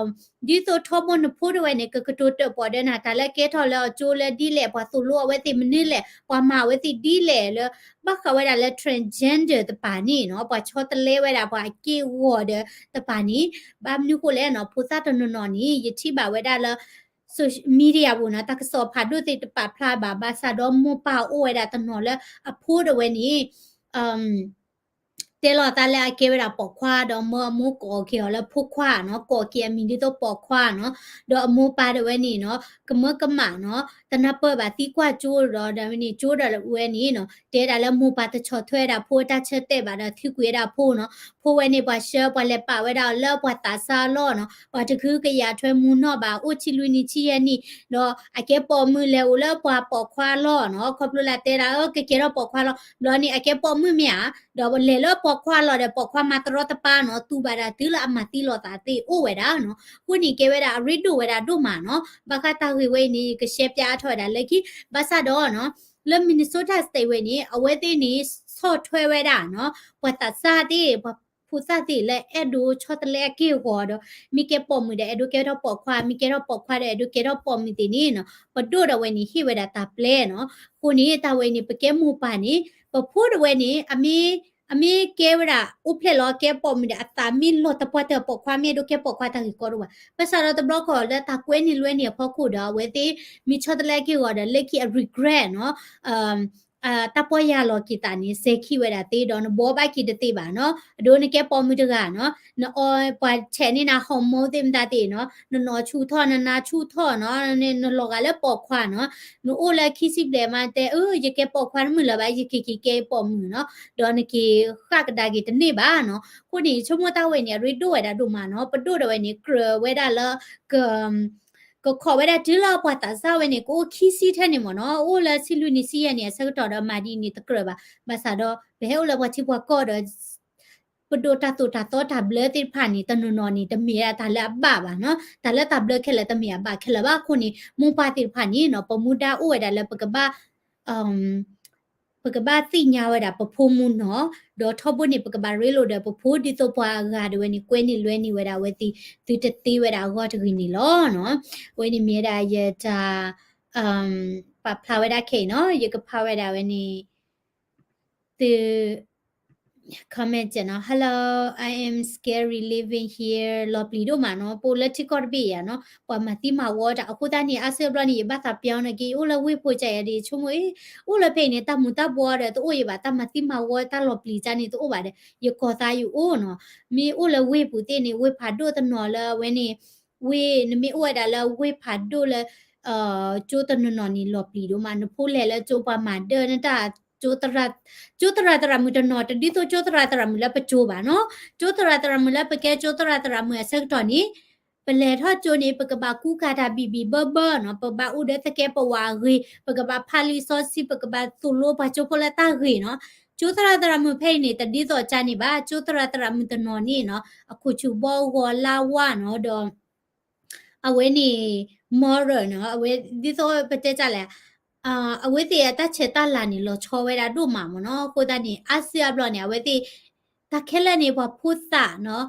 ဒ်သိးထီဘိနဖိတဝဲန့ၣ် ကကတိၤတၢၣ်ပီၣ်ဒီးနၤ တၢ်လၢကဲထီၣ်လၢအကၠိလၢဒ်လဲၣ်, ပှၤသိၣ်လိအဝဲသ့ၣ်မနုၤလဲၣ်, ပှၤမၤအဝဲသ့ၣ်ဒ်လဲၣ်လၢ ဘၣ်ဃးဝဲဒၣ်လၢ transgender တပၤန့ၣ်နီၤ, ပှၤဆီတလဲဝဲဒၣ်ပှၤအက့ၢ်အဂီၤဒီးတပၤန့ၣ်, ဘၣ်မနုၤဃိလဲၣ်နီၤ, ဖိသၣ်တနီၤနီၤန့ၣ် ယထံၣ်ဘၣ်ဝဲဒၣ်လၢ social media ပူၤနီၤ, တၢ်ကစီၣ်ဖးဒိၣ်သ့ၣ်တပာ်ဖျါဘၣ်, ဘၣ်ဆၣ်ဒီးမိၢ်ပၢ်အိၣ်ဝဲဒၣ်တနီၤလၢအဖိတဝဲန့ၣ် တဲလီၤသးလၢအကဲဝဲဒၣ်ပိာ်ခွါ ဒီးမၢအမိၢ်ကိးက့ၤအီၤလၢဖိခွါနီၤ, ကိးက့ၤအမံၤဒ်သိးပိာ်ခွါနီၤ, ဒီးအမိၢ်ပၢ်တဝဲန့ၣ်နီၤ ကမၢကမၣ်နီၤ, တနၢ်ပၢၢ်ဘၣ်သံကွၢ်ကၠိဒီး ဒီးဝဲန့ၣ် ကၠိဒီးဝဲန့ၣ်နီၤ တဲဒၣ်လၢမိၢ်ပၢ်တဆီၣ်ထွဲဒၣ်ဖိအတၢ်ဆၢတဲာ်ဘၣ်ဒီး ထုးကွံာ်ဝဲဒၣ်ဖိနီၤ, ဖိဝဲန့ၣ် ပှၤဆှၢပှၤလဲၤပာ်ဝဲဒၣ်အီၤလၢပှၤသးစၢ်အလီၢ်နီၤ, ပှၤတဃုကယာ်ထွဲမူနီၢ်ဘၣ် အိၣ်ဆံလွံၢ်နံၣ်ဆံယဲၢ်နံၣ်, ဒီးအကဲပိာ်မုၣ်လဲၤအိၣ်လၢပှၤပိာ်ခွါအလီၢ်နီၤ, ခီဖျိလၢတဲဒၣ် အၢ ကကဲထီၣ်ပိာ်ခွါလီၤ, ဘျီန့ၣ် အကဲပိာ်မုၣ်မ့ၢ်ဧါ, ဒီးလဲၤလၢ ပိာ်ခွါလီၤဒီး ပိာ်ခွါမၤတရီတပါနီၤ, တူၢ်ဘၣ်ဒၣ်တုၤလၢအမၤသံလိာ်သးသ့ၣ်အိၣ်ဝဲဒၣ်နီၤ. အဃိန့ၣ်ကဲဝဲဒၣ်အရ့ဒိၣ်ဝဲဒၣ်ဒိၣ်မးနီၤ. ဘၣ်ဃးတၢ်ဂ့ၢ်ဝဲအံၤန့ၣ် ယကရှဲပၠးအါထီၣ်ဝဲဒၣ်လၢခံ, ဘၣ်ဆၣ်ဒီးနီၤ လၢ Minnesota State ဝဲန့ၣ် အဝဲသ့ၣ်န့ၣ် ဆီၣ်ထွဲဝဲဒၣ်နီၤ ပှၤသးစၢ်သ့ၣ် ပှၤဖိသၣ်သ့ၣ်လၢအဲၣ်ဒိးဆီတလဲအက့ၢ်အဂီၤဒီး မ့ၢ်ကဲပိာ်မုၣ်ဒီးအဲၣ်ဒိးကဲထီၣ်ပိာ်ခွါ, မ့ၢ်ကဲထီၣ်ပိာ်ခွါဒီးအဲၣ်ဒိးကဲထီၣ်ပိာ်မုၣ်သ့ၣ်န့ၣ်နီၤ ပဒိၣ်ဒီးဝဲန့ၣ်ဟ့ၣ်ဝဲဒၣ်တၢ်ပျဲနီၤ. အဃိန့ၣ် တၢ်ဝဲန့ၣ် ပကဲမိၢ်ပၢ်န့ၣ် ပဖိဒီးဝဲန့ၣ် အမ့ၢ် အမ့ၢ်ကဲဝဲဒၣ် အိၣ်ဖျဲၣ်လီၤကဲပိာ်မုၣ်ဒီး အသးမ့ၢ်လီၤတပှၢ်တၢၢ် ပိာ်ခွါမ့ၢ်အဲၣ်ဒိးကဲပိာ်ခွါ တၢ်ဂ့ၢ်ကီဒိၣ်ဘၣ်. ဘၣ်ဆၣ်ဒီးတဘျီခီၣ်လၢတၢ်ကွဲန့ၢ်လွဲန့ၢ်အဖီခိၣ်ဒီး အဝဲသ့ၣ်မ့ၢ်ဆီတလဲအက့ၢ်အဂီၤဒီး လၢခံအ regret နီၤ တၢ်ပီၢ်ယၢ်လီၤက့ၤသးန့ၣ် စဲၤခံဝဲဒၣ်သ့ဒီး နဘှီဘၣ်က့ၤတသ့ဘၣ်နီၤ. အဒိနကဲပိာ်မုၣ်တဂၤနီၤ နအီပှၤဆဲးန့ၢ်နၤ hormone သ့ၣ်မတၤသ့ၣ်နီၤ နနီၢ်ဆူၣ်ထီၣ် နနါဆူၣ်ထီၣ်နီၤ နလီၤဂာ်လၢပိာ်ခွါနီၤ. နအိၣ်လၢခံဆံဘျဲၣ်မးတဲ အၢ ယကဲပိာ်ခွါတမုာ်လၢၤဘၣ် ယက့ၤက့ၤကဲပိာ်မုၣ်နီၤ ဒီးနက့ၤဃၣ်ကဒါက့ၤတန့ၢ်ဘၣ်နီၤ. အဃိန့ၣ် ယဆိကမိၣ်တၢ်ဝဲန့ၣ် အရ့ဒိၣ်ဝဲဒၣ်ဒိၣ်မးနီၤ. ပဒိၣ်ဒီးဝဲန့ၣ် ကြၢးဝဲဒၣ်လၢ က ကခိးဝဲဒၣ်တုၤလၢပှၤသးစၢ်ဝဲန့ၣ် ကအိၣ်ခံဆံထဲန့ၣ်မ့ၢ်နီၤ အိၣ်လၢဆံလွံၢ်နံၣ်ဆံယဲၢ်နံၣ်အဆၢကတီၢ်ဒီးမၤဒ်အံၤန့ၣ်တကြၢးဘၣ်. ဘၣ်ဆၣ်ဒီး ပဟဲအိၣ်လၢပှၤထံပှၤကီၢ်ဒီး ပဒိၣ်တၢ်သိၣ်တၢ်သီတၢ်ဘျၢသ့ၣ်တဖၣ်န့ၣ် တနီၤနီၤန့ၣ် တမ့ၢ်ဒၣ်တၢ်လၢအဘၣ်ဘၣ်နီၤ. တၢ်လၢတၢ်ဘျၢခဲလၢာ် တမ့ၢ်အဘၣ်ခဲလၢာ်ဘၣ်. အဃိန့ၣ် မိၢ်ပၢ်သ့ၣ်တဖၣ်န့ၣ်နီၤ ပမူဒါအိၣ်ဝဲဒၣ်လၢပကဘၣ် ပကဘၣ်သ့ၣ်ညါဝဲဒၣ်ပဖိမုၣ်နီၤ, ဒီးထီဘိန့ၣ် ပကဘၣ်ရ့လိာ်ဒီးပဖိ ဒ်သိးပှၤအဂၤဒၣ်ဝဲန့ၣ် ကွဲန့ၢ်လွဲန့ၢ်ဝဲဒၣ်အဝဲသ့ၣ် သုတသ့ဝဲဒၣ်အဂီၢ်တဂ့ၤန့ၣ်လီၤနီၤ. အဝဲန့ၣ်မ့ၢ်ဝဲဒၣ်ယတၢ် ပာ်ဖျါဝဲဒၣ်ခဲအံၤနီၤ, ယကဖးဝဲဒၣ်ဝဲန့ၣ် သု comment နီၤ, Hello, I am scary living here လီၤပျံၤဒိၣ်မးနီၤ, ပအိၣ်လၢထံကီၢ်တဘ့ၣ်ယၤနီၤ, ပှၤမၤသံမၤဝီတၢ်အဃိသတးန့ၣ် အါစုအါဘျီန့ၣ် ယဘၣ်သးပျီန့ၣ်က့ၤ ယအိၣ်လၢဝ့ၢ်ဖိကၠဲးယၤဒီး ယဆိကမိၣ်အံၤ အိၣ်လၢဖဲအံၤန့ၣ် တၢ်မူၤတၢ်ဘှီဒီးတအိၣ်အံၤဘၣ်, တၢ်မၤသံမၤဝီတၢ်လီၤပျံၤကၠါန့ၣ် တအိၣ်ဘၣ်ဒီး ယကီၢ်သးယအိၣ်နီၤ, မ့ၢ်အိၣ်လၢဝ့ၢ်ပူၤသ့ၣ်န့ၣ် ဝ့ၢ်ဖးဒိၣ်တနီၤလၢအဝဲန့ၣ် ဝ့ၢ် နမ့ၢ်အိၣ်ဝဲဒၣ်လၢဝ့ၢ်ဖးဒိၣ်လၢ ကၠိတနီၤနီၤန့ၣ် လီၤပျံၤဒိၣ်မး, နဖိလဲၤလၢကၠိပှၤမၤဒၢနတၢ် ကၠိသရၣ်သရၣ်မုၣ်တနီၤ တဒ်သိးကၠိသရၣ်သရၣ်မုၣ်လၢပကၠိဘၣ်နီၤ, ကၠိသရၣ်သရၣ်မုၣ်လၢပကဲကၠိသရၣ်သရၣ်မုၣ်အဆၢကတီၢ်န့ၣ် ပလဲၤထီၣ်ကၠိန့ၣ် ပကဘၣ်ကူကၤတၢ်ဘံၣ်ဘံၣ်ဘၢဘၢနီၤ, ပဘၣ်အိၣ်ဒီးသကဲးပဝးအဂ့ၤ, ပကဘၣ်ဖးလံာ်စီဆှံ, ပကဘၣ်သိၣ်လိပှၤကၠိဖိလၢတၢ်ဂ့ၤနီၤ, ကၠိသရၣ်သရၣ်မုၣ်ဖဲအံၤန့ၣ် တဒ်သိးကၠါန့ၣ်ဘၣ်, ကၠိသရၣ်သရၣ်မုၣ်တနီၤန့ၣ်နီၤ အခိၣ်ဆူၣ်ဘီဂီၤလါဝါနီၤ, ဒီး အဝဲန့ၣ် moral နီၤ, အဝဲဒ်သိးပတဲတၢ်လဲၣ်, အဝဲသ့ၣ်အတၢ်ဆဲးတၢ်လၤန့ၣ် လီၤဆီဝဲဒၣ်ဒိၣ်မးမ့ၢ်နီၤ, အဃိသတးန့ၣ် အါစုအါဘျီန့ၣ် အဝဲသ့ၣ် တၢ်ခဲလၢာ်န့ၣ် ပှၤဖိသၣ်နီၤ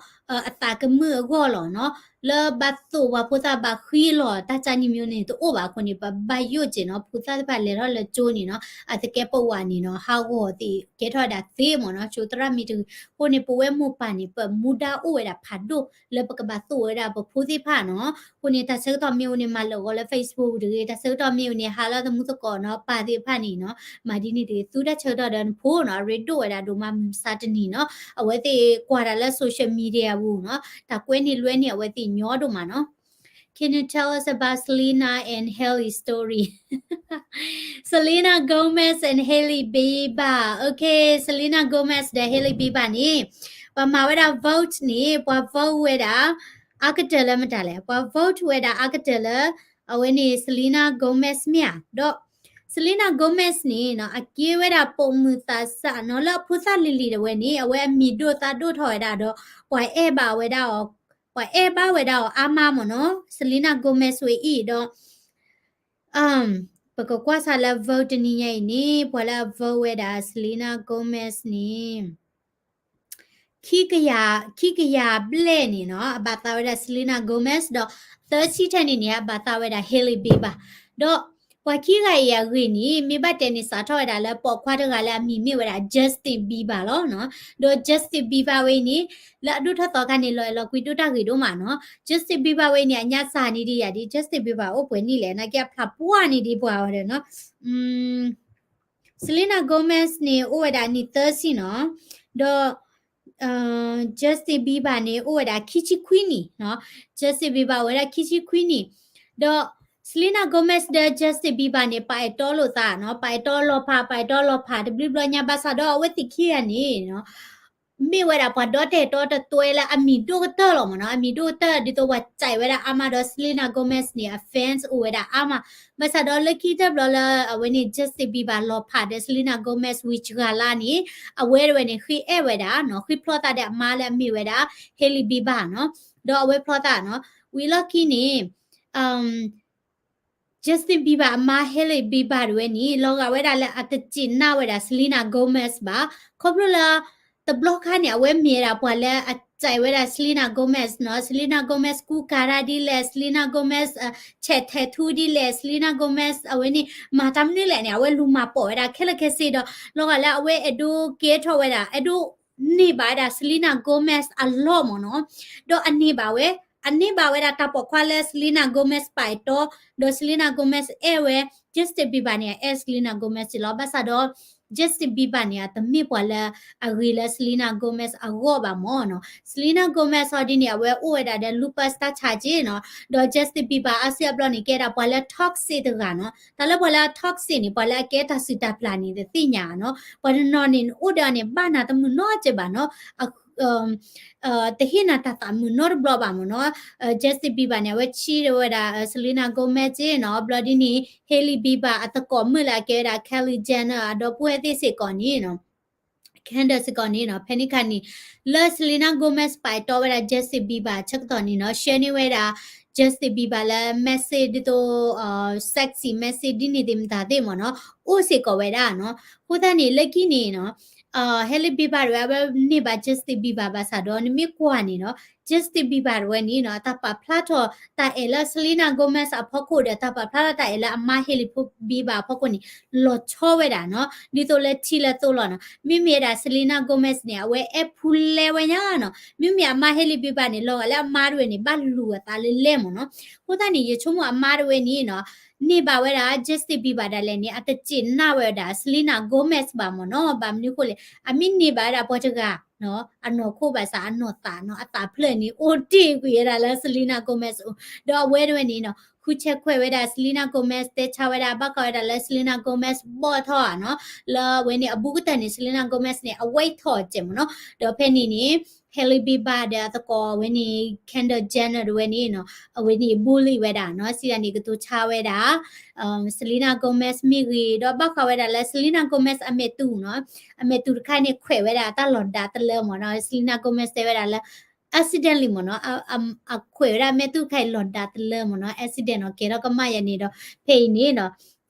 အသးကမုာ်အဂီၢ်လီၤနီၤ, လၢဘၣ်သိၣ်ပှၤဖိသၣ်ဘၣ်ဃံလီၤ တၢ်ကၢ်နံၣ်မံၤန့ၣ် တအိၣ်ဘၣ်အဃိန့ၣ် ပဘၣ်ယိၣ်က့ၤနီၤ, ဖိသၣ်သ့ၣ်တဖၣ်လဲၤထီၣ်လၢကၠိန့ၣ်နီၤ အသကဲးပဝးန့ၣ်နီၤ ဟးဂီၤသ့ၣ် ကဲထီၣ်ဝဲဒၣ်သ့မ့ၢ်နီၤ, ကၠိသရၣ်မ့ၢ်တဂ့ၤ, အဃိန့ၣ် ပဝဲမိၢ်ပၢ်န့ၣ် ပမူဒါအိၣ်ဝဲဒၣ်ဖးဒိၣ် လၢပကဘၣ်သိၣ်ဝဲဒၣ်ပဖိသ့ၣ်တဖၣ်နီၤ, အဃိန့ၣ် တၢ်ဆၢကတီၢ်မ့ၢ်အိၣ်န့ၣ် မၤလၢာ်ဂီၤလၢ Facebook တဂ့ၤ, တၢ်ဆၢကတီၢ်မ့ၢ်အိၣ်န့ၣ် ဟးလၢသမူသကိးနီၤ ပၢ်သ့ၣ်တဖၣ်န့ၣ်နီၤ, မၤဒ်န့ၣ်တဂ့ၤ, သူတၢ်ဆၢကတီၢ်ဒီးနဖိနီၤ အရ့ဒိၣ်ဝဲဒၣ်ဒိၣ်မးမုၢ်မဆါတနံၤနီၤ, အဝဲသ့ၣ်ကွၢ်တၢ်လၢ social media ပူၤနီၤ, တၢ်ကွဲန့ၢ်လွဲန့ၢ်အဝဲသ့ၣ်ညီဒိၣ်မးနီၤ. Can you tell us about Selena and Hailey story? Selena Gomez and Hailey Bieber. Okay, Selena Gomez ဒီး Hailey Bieber န့ၣ် ပှၤမၤဝဲဒၣ် vote န့ၣ် ပှၤ vote ဝဲဒၣ် အါကတၢၢ်လၢမတၤလဲၣ်, ပှၤ vote ဝဲဒၣ်အါကတၢၢ်လၢ အဝဲန့ၣ် Selena Gomez မ့ၢ်ဧါ, ဒီး Selena Gomez န့ၣ်နီၤ အကဲဝဲဒၣ်ပိာ်မုၣ်သးစၢ်နီၤ လၢအဖိသၣ်လံၤလံၤဒၣ်ဝဲန့ၣ် အဝဲအမံၤဒိၣ်သးဒိၣ်ထီၣ်ဝဲဒၣ်ဒီး ပှၤအဲၣ်ဘၣ်ဝဲဒၣ်အီၤ, ပှၤအဲၣ်ဘၣ်ဝဲဒၣ်အီၤအါမးမ့ၢ်နီၤ Selena Gomez ဝဲအံၤဒီး ပကကွၢ်စၢ်လၢ vote တနံၤညါအံၤန့ၣ် ပှၤလၢအ vote ဝဲဒၣ် Selena Gomez န့ၣ် ခံကယၤ, ခံကယၤဘျဲၣ်န့ၣ်နီၤ အဘၣ်သးဝဲဒၣ် Selena Gomez ဒီး သၢဆံထဲန့ၣ်န့ၣ် အဘၣ်သးဝဲဒၣ် Hailey Bieber ဒီးပှၤခံဂၤအံၤအဂ့ၢ်န့ၣ် မ့ၢ်ဘၣ်တဲန့ၣ် စးထီၣ်ဝဲဒၣ်လၢပိာ်ခွါတဂၤလၢအမံၤမ့ၢ်ဝဲဒၣ် Justin Bieber လီၤနီၤ. ဒီး Justin Bieber ဝဲအံၤန့ၣ် လၢအဒိၣ်ထီၣ်သီခါန့ၣ် လီၤအဲၣ်လီၤကွံဒိၣ်တၢ်ဂ့ၤဒိၣ်မးနီၤ. Justin Bieber ဝဲအံၤန့ၣ် အညါစှၤန့ၢ်ဒံးယၤဒ် Justin Bieber အိၣ်ပှဲၤနံၣ်လဲၣ် နာ်က့အဖျါပှၢ်န့ၢ်ဒံးပှၤဝဲဒီးနီၤ Selena Gomez န့ၣ် အိၣ်ဝဲဒၣ်နံၣ်သၢဆံနီၤ, ဒီး Justin Bieber န့ၣ် အိၣ်ဝဲဒၣ်ခံဆံခွံနံၣ်နီၤ, Justin Bieber အိၣ်ဝဲဒၣ်ခံဆံခွံနံၣ်, ဒီး Selena Gomez ဒီး Justin Bieber န့ၣ် ပာ်အဲၣ်တီလိာ်သးနီၤ, ပာ်အဲၣ်တီလီၤဖး ပာ်အဲၣ်တီလီၤဖး တဘျုးဘျီညါဘၣ်ဆၣ်ဒီး အဝဲသ့ၣ်ခံဂၤန့ၣ်နီၤ မ့ၢ်ဝဲဒၣ်ပှၤဒီတဲာ်တီတသွဲလၢအမံၤဒိၣ်ကတၢၢ်လီၤမ့ၢ်နီၤ, အမံၤဒိၣ်ကတၢၢ် ဒ်သိးပှၤစံးဝဲဒၣ်အါမးဒီး Selena Gomez န့ၣ် အ fans အိၣ်ဝဲဒၣ်အါမး, ဘၣ်ဆၣ်ဒီးလၢခံကတၢၢ်ဘျီလၢ အဝဲန့ၣ် Justin Bieber လီၤဖးဒီး Selena Gomez ဝံၤတဂၤလၢ်န့ၣ် အဝဲတဝဲန့ၣ် ဃ့အဲၣ်ဝဲဒၣ်နီၤ, ဃ့ဖျီသးဒီးအမါလၢအမ့ၢ်ဝဲဒၣ် Hailey Bieber နီၤ, ဒီးအဝဲဖျီသးနီၤ, ဝံၤလီၢ်ခံန့ၣ် Justin Bieber အမါ Hailey Bieber တဝဲန့ၣ် လီၤဂာ်ဝဲဒၣ်လၢအတစူၢ်နာ်ဝဲဒၣ် Selena Gomez ဘၣ်. ခီဖျိလၢ တဘျီခါန့ၣ် အဝဲမ့ၢ်ဝဲဒၣ်ပှၤလၢအစံးဝဲဒၣ် Selena Gomez နီၤ, Selena Gomez ကူကၤတၢ်ဒ်လဲၣ်, Selena Gomez ဆဲးထဲးထူဒ်လဲၣ်, Selena Gomez အဝဲန့ၣ် မၤတၢ်မနုၤလဲၣ်န့ၣ် အဝဲလူၤမၤပိာ်ဝဲဒၣ်ခဲလၢာ်ခဲဆ့ဒီး လီၤဂာ်လၢအဝဲအဲၣ်ဒိးကဲထီၣ်ဝဲဒၣ် အဲၣ်ဒိးန့ၢ်ဘၣ်ဝဲဒၣ် Selena Gomez အလီၢ်မ့ၢ်နီၤ, ဒီးအန့ၢ်ဘၣ်ဝဲ အန့ၢ်ဘၣ်ဝဲဒၣ်တၢ်ပိာ်ခွါလၢ Selena Gomez ပာ်တီ, ဒီး Selena Gomez အဲၣ်ဝဲ Justin Bieber န့ၣ် အအဲၣ် Selena Gomez လီၤ. ဘၣ်ဆၣ်ဒီး Justin Bieber န့ၣ် အတမ့ၢ်ပှၤလၢအဂ့ၤလၢ Selena Gomez အဂီၢ်ဘၣ်မ့ၢ်နီၤ. Selena Gomez ဟီဒ်န့ၣ် အဝဲအိၣ်ဝဲဒၣ်ဒီး lupus တၢ်ဆါက့နီၤ, ဒီး Justin Bieber အါစုအါဘျီန့ၣ် ကဲဒၣ်ပှၤလၢ toxic တဂၤနီၤ. တၢ်လၢပှၤလၢအ toxic န့ၣ် ပှၤလၢအကဲတၢ်စုၣ်တၢ်ပျၢ်န့ၣ် တသ့ၣ်ညါနီၤ. ပှၤတနီၤန့ၣ် အိၣ်ဒီးအီၤန့ၣ် ဘၣ်နၤတမုာ်နီတစဲးဘၣ်နီၤ. တဟ့ၣ်နၤတၢ်သးမုာ်နီတဘျီဘၣ်မ့ၢ်နီၤ. Justin Bieber န့ၣ် အဝဲဆံးဝဲဒၣ် Selena Gomez နီၤ, ဘျီဒ်န့ၣ် Hailey Bieber အသကိးမုၣ်လၢအကဲဝဲဒၣ် Kylie Jenner အဒီပုၢ်ဝဲၢ်သ့ၣ်စ့ၢ်ကီးန့ၣ်နီၤ, Kendall စ့ၢ်ကီးန့ၣ်နီၤ, ဖဲန့ၣ်ခါန့ၣ် လၢ Selena Gomez ပာ်တီဝဲဒၣ် Justin Bieber ဆၢကတီၢ်န့ၣ်နီၤ, share န့ၢ်ဝဲဒၣ် Justin Bieber လၢ message ဒ်သိး sexy message ဒ်န့ၣ်သ့ၣ်မတၤသ့ၣ်မ့ၢ်နီၤ, အိၣ်စ့ၢ်ကီးဝဲဒၣ်နီၤ. အဃိသတးန့ၣ် လၢခံန့ၣ်နီၤ Hailey Bieber တဝဲ အဝဲန့ၢ်ဘၣ် Justin Bieber ဘၣ်ဆၣ်ဒီး နမ့ၢ်ကွၢ်န့ၣ်နီၤ, Justin Bieber တဝဲန့ၣ်နီၤ တၢ်ပာ်ဖျါထီၣ်တၢ်အဲၣ်လၢ Selena Gomez အဖီခိၣ်ဒီး တၢ်ပာ်ဖျါထီၣ်တၢ်အဲၣ်လၢအမါ Hailey Bieber အဖီခိၣ်န့ၣ် လီၤဆီဝဲဒၣ်နီၤ, ဒ်သိးလၢထံလၢသိးလီၤနီၤ. မ့မ့ၢ်ဝဲဒၣ် Selena Gomez န့ၣ် အဝဲအဲၣ်ဖူလဲဝဲညါနီၤ. မ့မ့ၢ်အမါ Hailey Bieber န့ၣ် လီၤဂာ်လၢအမါတဝဲန့ၣ် ဘၣ်လူၤအသးလၢလဲၣ်မ့ၢ်နီၤ. အဃိသတးန့ၣ် ယဆိကမိၣ်အမါတဝဲန့ၣ်နီၤ န့ၢ်ဘၣ်ဝဲဒၣ် Justin Bieber ဒၣ်လဲာ်န့ၣ် အတစူၢ်နာ်ဝဲဒၣ် Selena Gomez ဘၣ်မ့ၢ်နီၤ. ဘၣ်မနုၤအဃိလဲၣ်, အမ့ၢ်န့ၢ်ဘၣ်ဝဲဒၣ်ပှၤတဂၤ အနီၢ်ခိဘၣ်ဆၣ် အနီၢ်သးနီၤ, အသးဖျၢၣ်န့ၣ် အိၣ်တ့ၢ်ကွံာ်ဝဲဒၣ်လၢ Selena Gomez အိၣ်, ဒီးအဝဲတဝဲန့ၣ်နီၤ ဃုဆဲးခွဲးဝဲဒၣ် Selena Gomez တဲဆါဝဲဒၣ် ဘၣ်ဃးဝဲဒၣ်လၢ Selena Gomez ဘီၣ်ထီၣ်ဧါနီၤ, လၢအဝဲန့ၣ်အဘူးကတၢၢ်န့ၣ် Selena Gomez န့ၣ် အဝဲထီၣ်စဲးမ့ၢ်နီၤ. ဒီးဖဲန့ၣ်န့ၣ် Hailey Bieber ဒီးအသကိးအဝဲန့ၣ် Kendall Jenner တဝဲန့ၣ်နီၤ အဝဲန့ၣ် bully ဝဲဒၣ်နီၤ, စံးဒ်န့ၣ် ကတိၤဆါဝဲဒၣ် Selena Gomez မ့ၢ်ဂ့ၤ, ဒီးဘၣ်ဃးဝဲဒၣ်လၢ Selena Gomez အမဲာ်တူၢ်နီၤ, အမဲာ်တူၢ်တခါန့ၣ် ခွဲးဝဲဒၣ်တၢ်လီၤဒါတလၢမ့ၢ်နီၤ, Selena Gomez တဲဝဲဒၣ်လၢ accidentally မ့ၢ်နီၤ, အခွဲးဝဲဒၣ်မဲာ်တူၢ်တခါအံၤလီၤဒါတလၢမ့ၢ်နီၤ, accident နီၤ, ကဲထီၣ်ကမၣ်ယၤန့ၣ်ဒီး ဖဲအံၤန့ၣ်နီၤ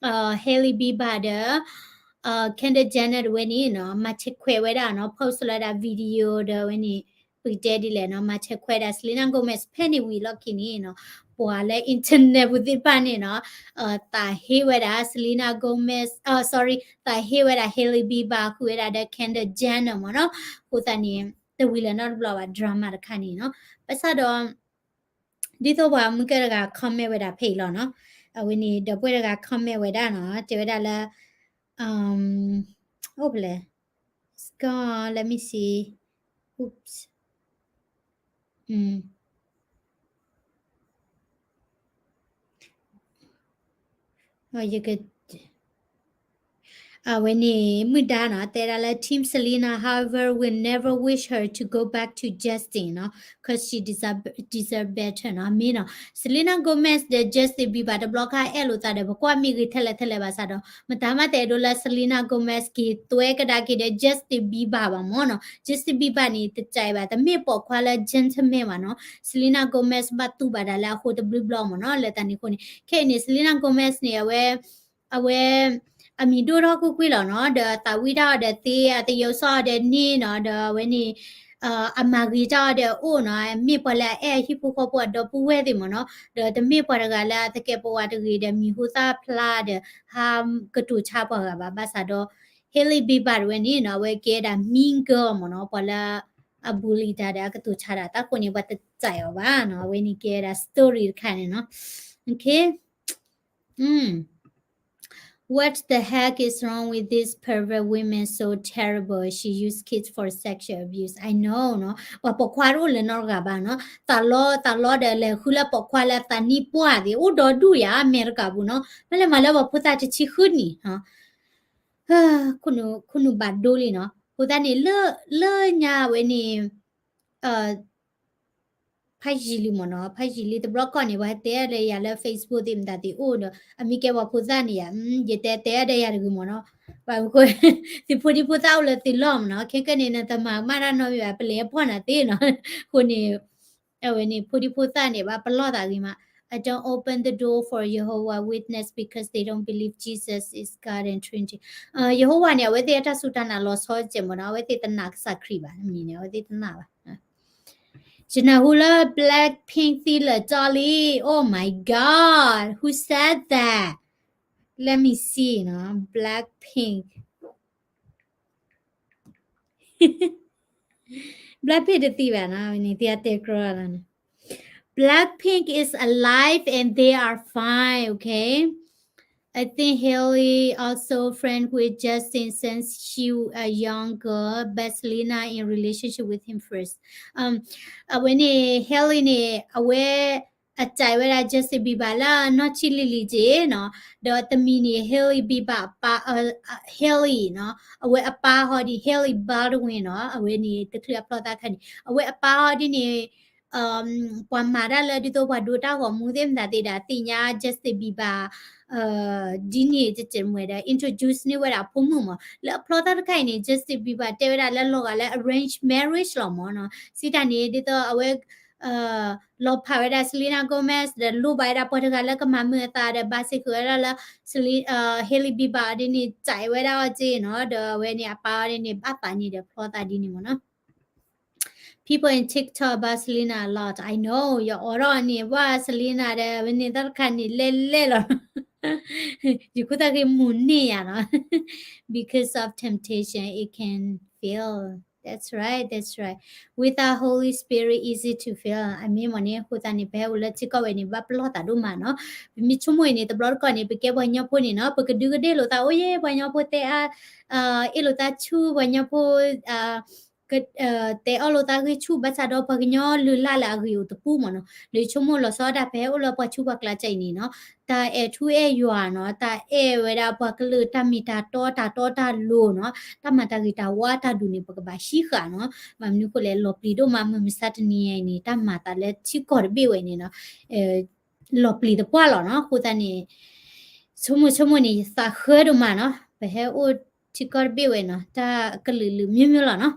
Hailey Bieber ဒီး Kendall Jenner တဝဲန့ၣ်နီၤ မၤဆဲးခွဲးဝဲဒၣ်နီၤ, post လၢဒၣ် video ဒီးဝဲန့ၣ် ပကတဲဒ်လဲၣ်နီၤ, မၤဆဲးခွဲးဒၣ် Selena Gomez ဖဲန့ၣ်ဝံၤလီၢ်ခံန့ၣ်နီၤ, ပှၤလၢ internet ပူၤသ့ၣ်တဖၣ်န့ၣ်နီၤ သးဟ့ဝဲဒၣ် Selena Gomez, sorry, သးဟ့ဝဲဒၣ် Hailey Bieber ဃုာ်ဝဲဒၣ်ဒီး Kendall Jenner မ့ၢ်နီၤ. အဃိသတးန့ၣ် တဝံၤလၢၤနီတဘျီဘၣ် drama တခါန့ၣ်နီၤ. ဘၣ်ဆၣ်ဒီး ဒ်သိးပှၤမုၢ်ကၢတဂၤ comment ဝဲဒၣ်ဖဲအံၤလီၤနီၤ. အဝဲန့ၣ် ဒီပုၢ်ဝဲၢ်တဂၤ comment ဝဲဒၣ်နီၤ, တဲဝဲဒၣ်လၢ အိၣ်ဖဲလဲၣ်, Scott, let me see. Oops. အဝဲန့ၣ် မုၢ်ဒါနီၤ တဲဒၣ်လၢ Team Selena, however, will never wish her to go back to Justin နီၤ, 'cause she deserve, deserve better နီၤ. မ့ၢ်နီၤ Selena Gomez ဒီး Justin Bieber တဘျီခါအဲၣ်လိာ်သးဒီး ပကွၢ်မ့ၢ်ဂ့ၤထဲလဲၣ်ထဲလဲၣ်ဘၣ်ဆၣ်ဒီး မတၤမးတအဲၣ်ဒိးလၢ Selena Gomez က့ၤသွဲကဒါက့ၤဒီး Justin Bieber ဘၣ်မ့ၢ်နီၤ. Justin Bieber န့ၣ် တစဲးဘၣ် တမ့ၢ်ပိာ်ခွါလၢ gentleman ဘၣ်နီၤ. Selena Gomez ဘၣ်တူၢ်ဘၣ်ဒၣ်လၢအဃိတဘျုးဘျီမ့ၢ်နီၤ. လၢတၢ်န့ၣ်အဃိန့ၣ် ခဲအံၤန့ၣ် Selena Gomez န့ၣ် အဝဲ အဝဲ အမံၤဒိၣ်ထီၣ်ကွ့ၢ်ကွ့ၢ်လီၤနီၤ, ဒီးသးဝံၣ်တၢ်အီၤဒီးသ့, အသယုံစီၣ်အီၤဒီးန့ၢ်နီၤ, ဒီးအဝဲန့ၣ် အမၤဂ့ၤတၢ်အီၤဒီးအိၣ်နီၤ, မ့ၢ်ပှၤလၢအအဲၣ်အဟံၣ်ဖိဃီဖိအဒီပုၢ်ဝဲၢ်သ့ၣ်မ့ၢ်နီၤ, ဒီးတမ့ၢ်ပှၤတဂၤလၢအသကဲးပဝးတဂ့ၤဒီးမံၤဟူသၣ်ဖျါဒီး ဟးကတိၤဆါပှၤဂၤဘၣ်. ဘၣ်ဆၣ်ဒီး Hailey Bieber တဝဲန့ၣ်နီၤ, အဝဲကဲဒၣ် mean girl မ့ၢ်နီၤ, ပှၤလၢအ bully တၢ်ဒီးအကတိၤဆါတၢ် တၢ်ဃိန့ၣ် ပှၤတစဲးအီၤဘၣ်နီၤ, အဝဲန့ၣ်ကဲဒၣ် story တခါန့ၣ်နီၤ. Okay. Mm. What the heck is wrong with this pervert women? So terrible. She use kids for sexual abuse. I know နီၤ. ပှၤပိာ်ခွါတအိၣ်လၢၤနီတဂၤဘၣ်နီၤ. သးလီ သးလီဒီးလဲၤဃုလၢပိာ်ခွါလၢသးနံၣ်ပှၢ်သ့ၣ် အိၣ်ဒီဒူၣ်ယၤ အမဲရကၤပူၤနီၤ. မ့ၢ်လဲၤမၤလၢပှၤဖိသၣ်တဆံဃုနံၣ် ခိၣ်နူာ်ဘၣ်ဒိလံနီၤ. အဃိသတးန့ၣ် လၢညါဝဲန့ၣ် ဖးယံာ်လံမ့ၢ်နီၤ, ဖးယံာ်လံတဘျီကီၢ်န့ၣ် ပှၤတဲဒီးယၤလၢ Facebook သ့ၣ်မတၤသ့ၣ်အိၣ်ဒီး အမ့ၢ်ကဲပှၤဖိသၣ်န့ၣ်ယၤ ယတဲတဲဒီးယၤတဂ့ၤမ့ၢ်နီၤ, ဘၣ်မနုၤဃိ သုဖိဒံဖိသၣ်အိၣ်လၢသုလီၢ်မ့ၢ်နီၤ, ခဲကနံၣ်န့ၣ် နတမၤကမၣ်တၢ်နီတမံၤဘၣ် ပလဲၤအဖီၣ်နၤသ့နီၤ, အဃိန့ၣ် အဝဲန့ၣ် ဖိဒံဖိသၣ်န့ၣ် ဘၣ်ပလီၢ်သးဂ့ၤမး, I don't open the door for Jehovah Witness because they don't believe Jesus is God and Trinity. ယဟိဝၤန့ၣ် အဝဲသ့ၣ်အတၢ်စူၢ်တၢ်နာ်လီၤဆီစဲးမ့ၢ်နီၤ, အဝဲသ့ၣ်တနာ်ကစၢ်ခရံာ်ဘၣ်, မ့ၢ်န့ၣ် အဝဲသ့ၣ်တနာ်ဘၣ်. ယနၢ်ဟူလၢ Blackpink သံလၢာ်ကၠီလံ, Oh my God, who said that? Let me see နီၤ, Blackpink. Blackpink တသံဘၣ်နီၤ, ဝဲန့ၣ်သံအတဲကြီလီၤန့ၣ်. Blackpink is alive and they are fine, okay? I think Hailey also friend with Justin since she a young girl, but Selena in relationship with him first. အဝဲန့ၣ် Hailey န့ၣ် အဝဲ အကြိုက်ဝဲဒၣ် Justin Bieber လၢနီၢ်ဆံးလံၤလံၤက့နီၤ, ဒီးတမံၤန့ၣ် Hailey Bieber အပၢ် Hailey နီၤ, အဝဲအပၢ်ဟီဒ် Hailey Baldwin နီၤ, အဝဲန့ၣ်တချုးအဖျီသးခါန့ၣ် အဝဲအပၢ်ဟီဒ်န့ၣ် ပှၤမၤတၢ်လၢဒ်သိးပှၤဒိတၢ်ဂီၤမူသ့ၣ်မတၤသ့ၣ်ဒီး သ့ၣ်ညါ Justin Bieber ဒ်န့ၣ် တစဲးမွဲဒီး introduce န့ၢ်ဝဲဒၣ်အဖိမုၣ်မး, လၢအဖျီသးတခါအံၤန့ၣ် Justin Bieber တဲဝဲဒၣ်လၢလီၤဂာ်လၢ arranged marriage လီၤမးနီၤ, စံးတၢ်န့ၣ် ဒ်သိးအဝဲ လီၤဖးဝဲဒၣ် Selena Gomez ဒီးလိၣ်ဘၣ်ဝဲဒၣ်ပှၤတဂၤလၢကမၤမုာ်အသးဒီး ဘၣ်စ့ၢ်ကီးဝဲဒၣ်လၢ Hailey Bieber ဒ်န့ၣ် ကြိုက်ဝဲဒၣ်အီၤက့နီၤ, ဒီးအဝဲန့ၣ်အပၢ်အီၤဒ်န့ၣ် ဘၣ်သးန့ၣ်ဒီးဖျီသးဒ်န့ၣ်မးနီၤ. People in TikTok about Selena a lot. I know, ယအိးထီၣ်န့ၣ် ဘၣ် Selena ဒီး ဝဲန့ၣ်တၢ်တခါန့ၣ် လဲၣ်လဲၣ်လီၤ. ယခိၣ်သၣ်ဃ့မူၤန့ၢ်ယၤနီၤ. Because of temptation, it can fail. That's right, that's right. Without Holy Spirit, easy to fail. အမ့ၢ်မ့ၢ်န့ၣ် အဃိသတးန့ၣ် ပဟဲအိၣ်လၢထံကီၢ်ဝဲန့ၣ် ဘၣ်ပလီၢ်သးဒိၣ်မးနီၤ. ပမ့ၢ်ဆိကမိၣ်အံၤန့ၣ် တဘျီတခီၣ်န့ၣ် ပကဲပှၤကညီဖိန့ၣ်နီၤ ပကဒုးကဒ့ၣ်လိာ်သးအိၣ်ယဲၢ် ပှၤကညီဖိတဲအါ အ့ၣ်လိာ်သးဆူၣ် ပှၤကညီဖိ တဲအီၣ်လိာ်သးဂ့ၢ်ဆူၣ် ဘၣ်ဆၣ်ဒီးပှၤကညီလုၢ်လၢ်လၢအဂ့ၢ်အိၣ်တပူၤမ့ၢ်နီၤ. ဒီးဆိကမိၣ်လီၤဆီဒၣ်တၢ် ပဟဲအိၣ်လၢပှၤဆူးပှၤကျါကဲအံၤန့ၣ်နီၤ တၢ်အဲၣ်ထူအဲၣ်ယွၤနီၤ တၢ်အဲၣ်ဝဲဒၣ်ပှၤကလုာ်တၢ်မ့ၢ်တၢ်တီတၢ်တီတၢ်လိၤနီၤ တၢ်မၤတၢ်ဂ့ၤတၢ်ဝါတၢ်ဒူၣ်န့ၣ် ပကဘၣ်ဟံးဃာ်နီၤ. ဘၣ်မနုၤဃိလဲၣ် လီၤပျံၤဒိၣ်မး မုၢ်မဆါတနံၤအံၤန့ၣ် တၢ်မၤသးလၢထံကီၢ်တဘ့ၣ်ဝဲန့ၣ်နီၤ လီၤပျံၤသပှၢ်လီၤနီၤ. အဃိသတးန့ၣ် ဆိကမိၣ်ဆိကမိၣ်န့ၣ် ယသးဃၢဒိၣ်မးနီၤ ပဟဲအိၣ်ထံကီၢ်တဘ့ၣ်ဝဲနီၤ တၢ်ကလုာ်လုာ်မျိုးမျိုးလီၤနီၤ.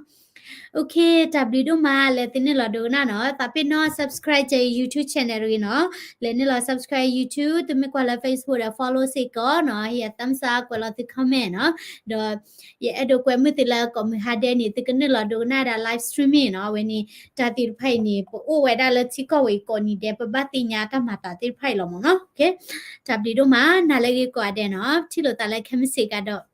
အိၣ်ခ့ တၢ်ဘျုးဒိၣ်မး လဲၤသုနုာ်လီၤဒိကနၣ်နီၤ သးပ့ၤနီၣ် subscribe ကဲ YouTube channel တဂ့ၤနီၤ လဲၤနုာ်လီၤ subscribe YouTube သုမ့ၢ်ကွၢ်လၢ Facebook ဒီး follow စ့ၢ်ကီးနီၤ ဟ့ၣ်ယၤ thumbs up ကွဲးလီၤသု comment နီၤ ဒီး ယအဲၣ်ဒိးကွဲမုာ်သုလၢကိးမုၢ်ဟါဒဲးန့ၣ် သုကနုာ်လီၤဒိကနၣ်ဒၣ် live streaming နီၤ အဝဲန့ၣ် တၢ်သ့ၣ်တဖၣ်အံၤန့ၣ် ပအိၣ်ဝဲဒၣ်လၢထံကီၢ်ဝဲအံၤကိးနံၤဒဲး ပဘၣ်သ့ၣ်ညါတၢ်မၤသးသ့ၣ်တဖၣ်အံၤလီၤမ့ၢ်နီၤ. တၢ်ဘျုးဒိၣ်မး နၤလၢဂ့ၤကိးဂၤဒဲးနီၤ ထံၣ်လိာ်သးလၢခဲမုၢ်ဆ့ၣ်ကဒီး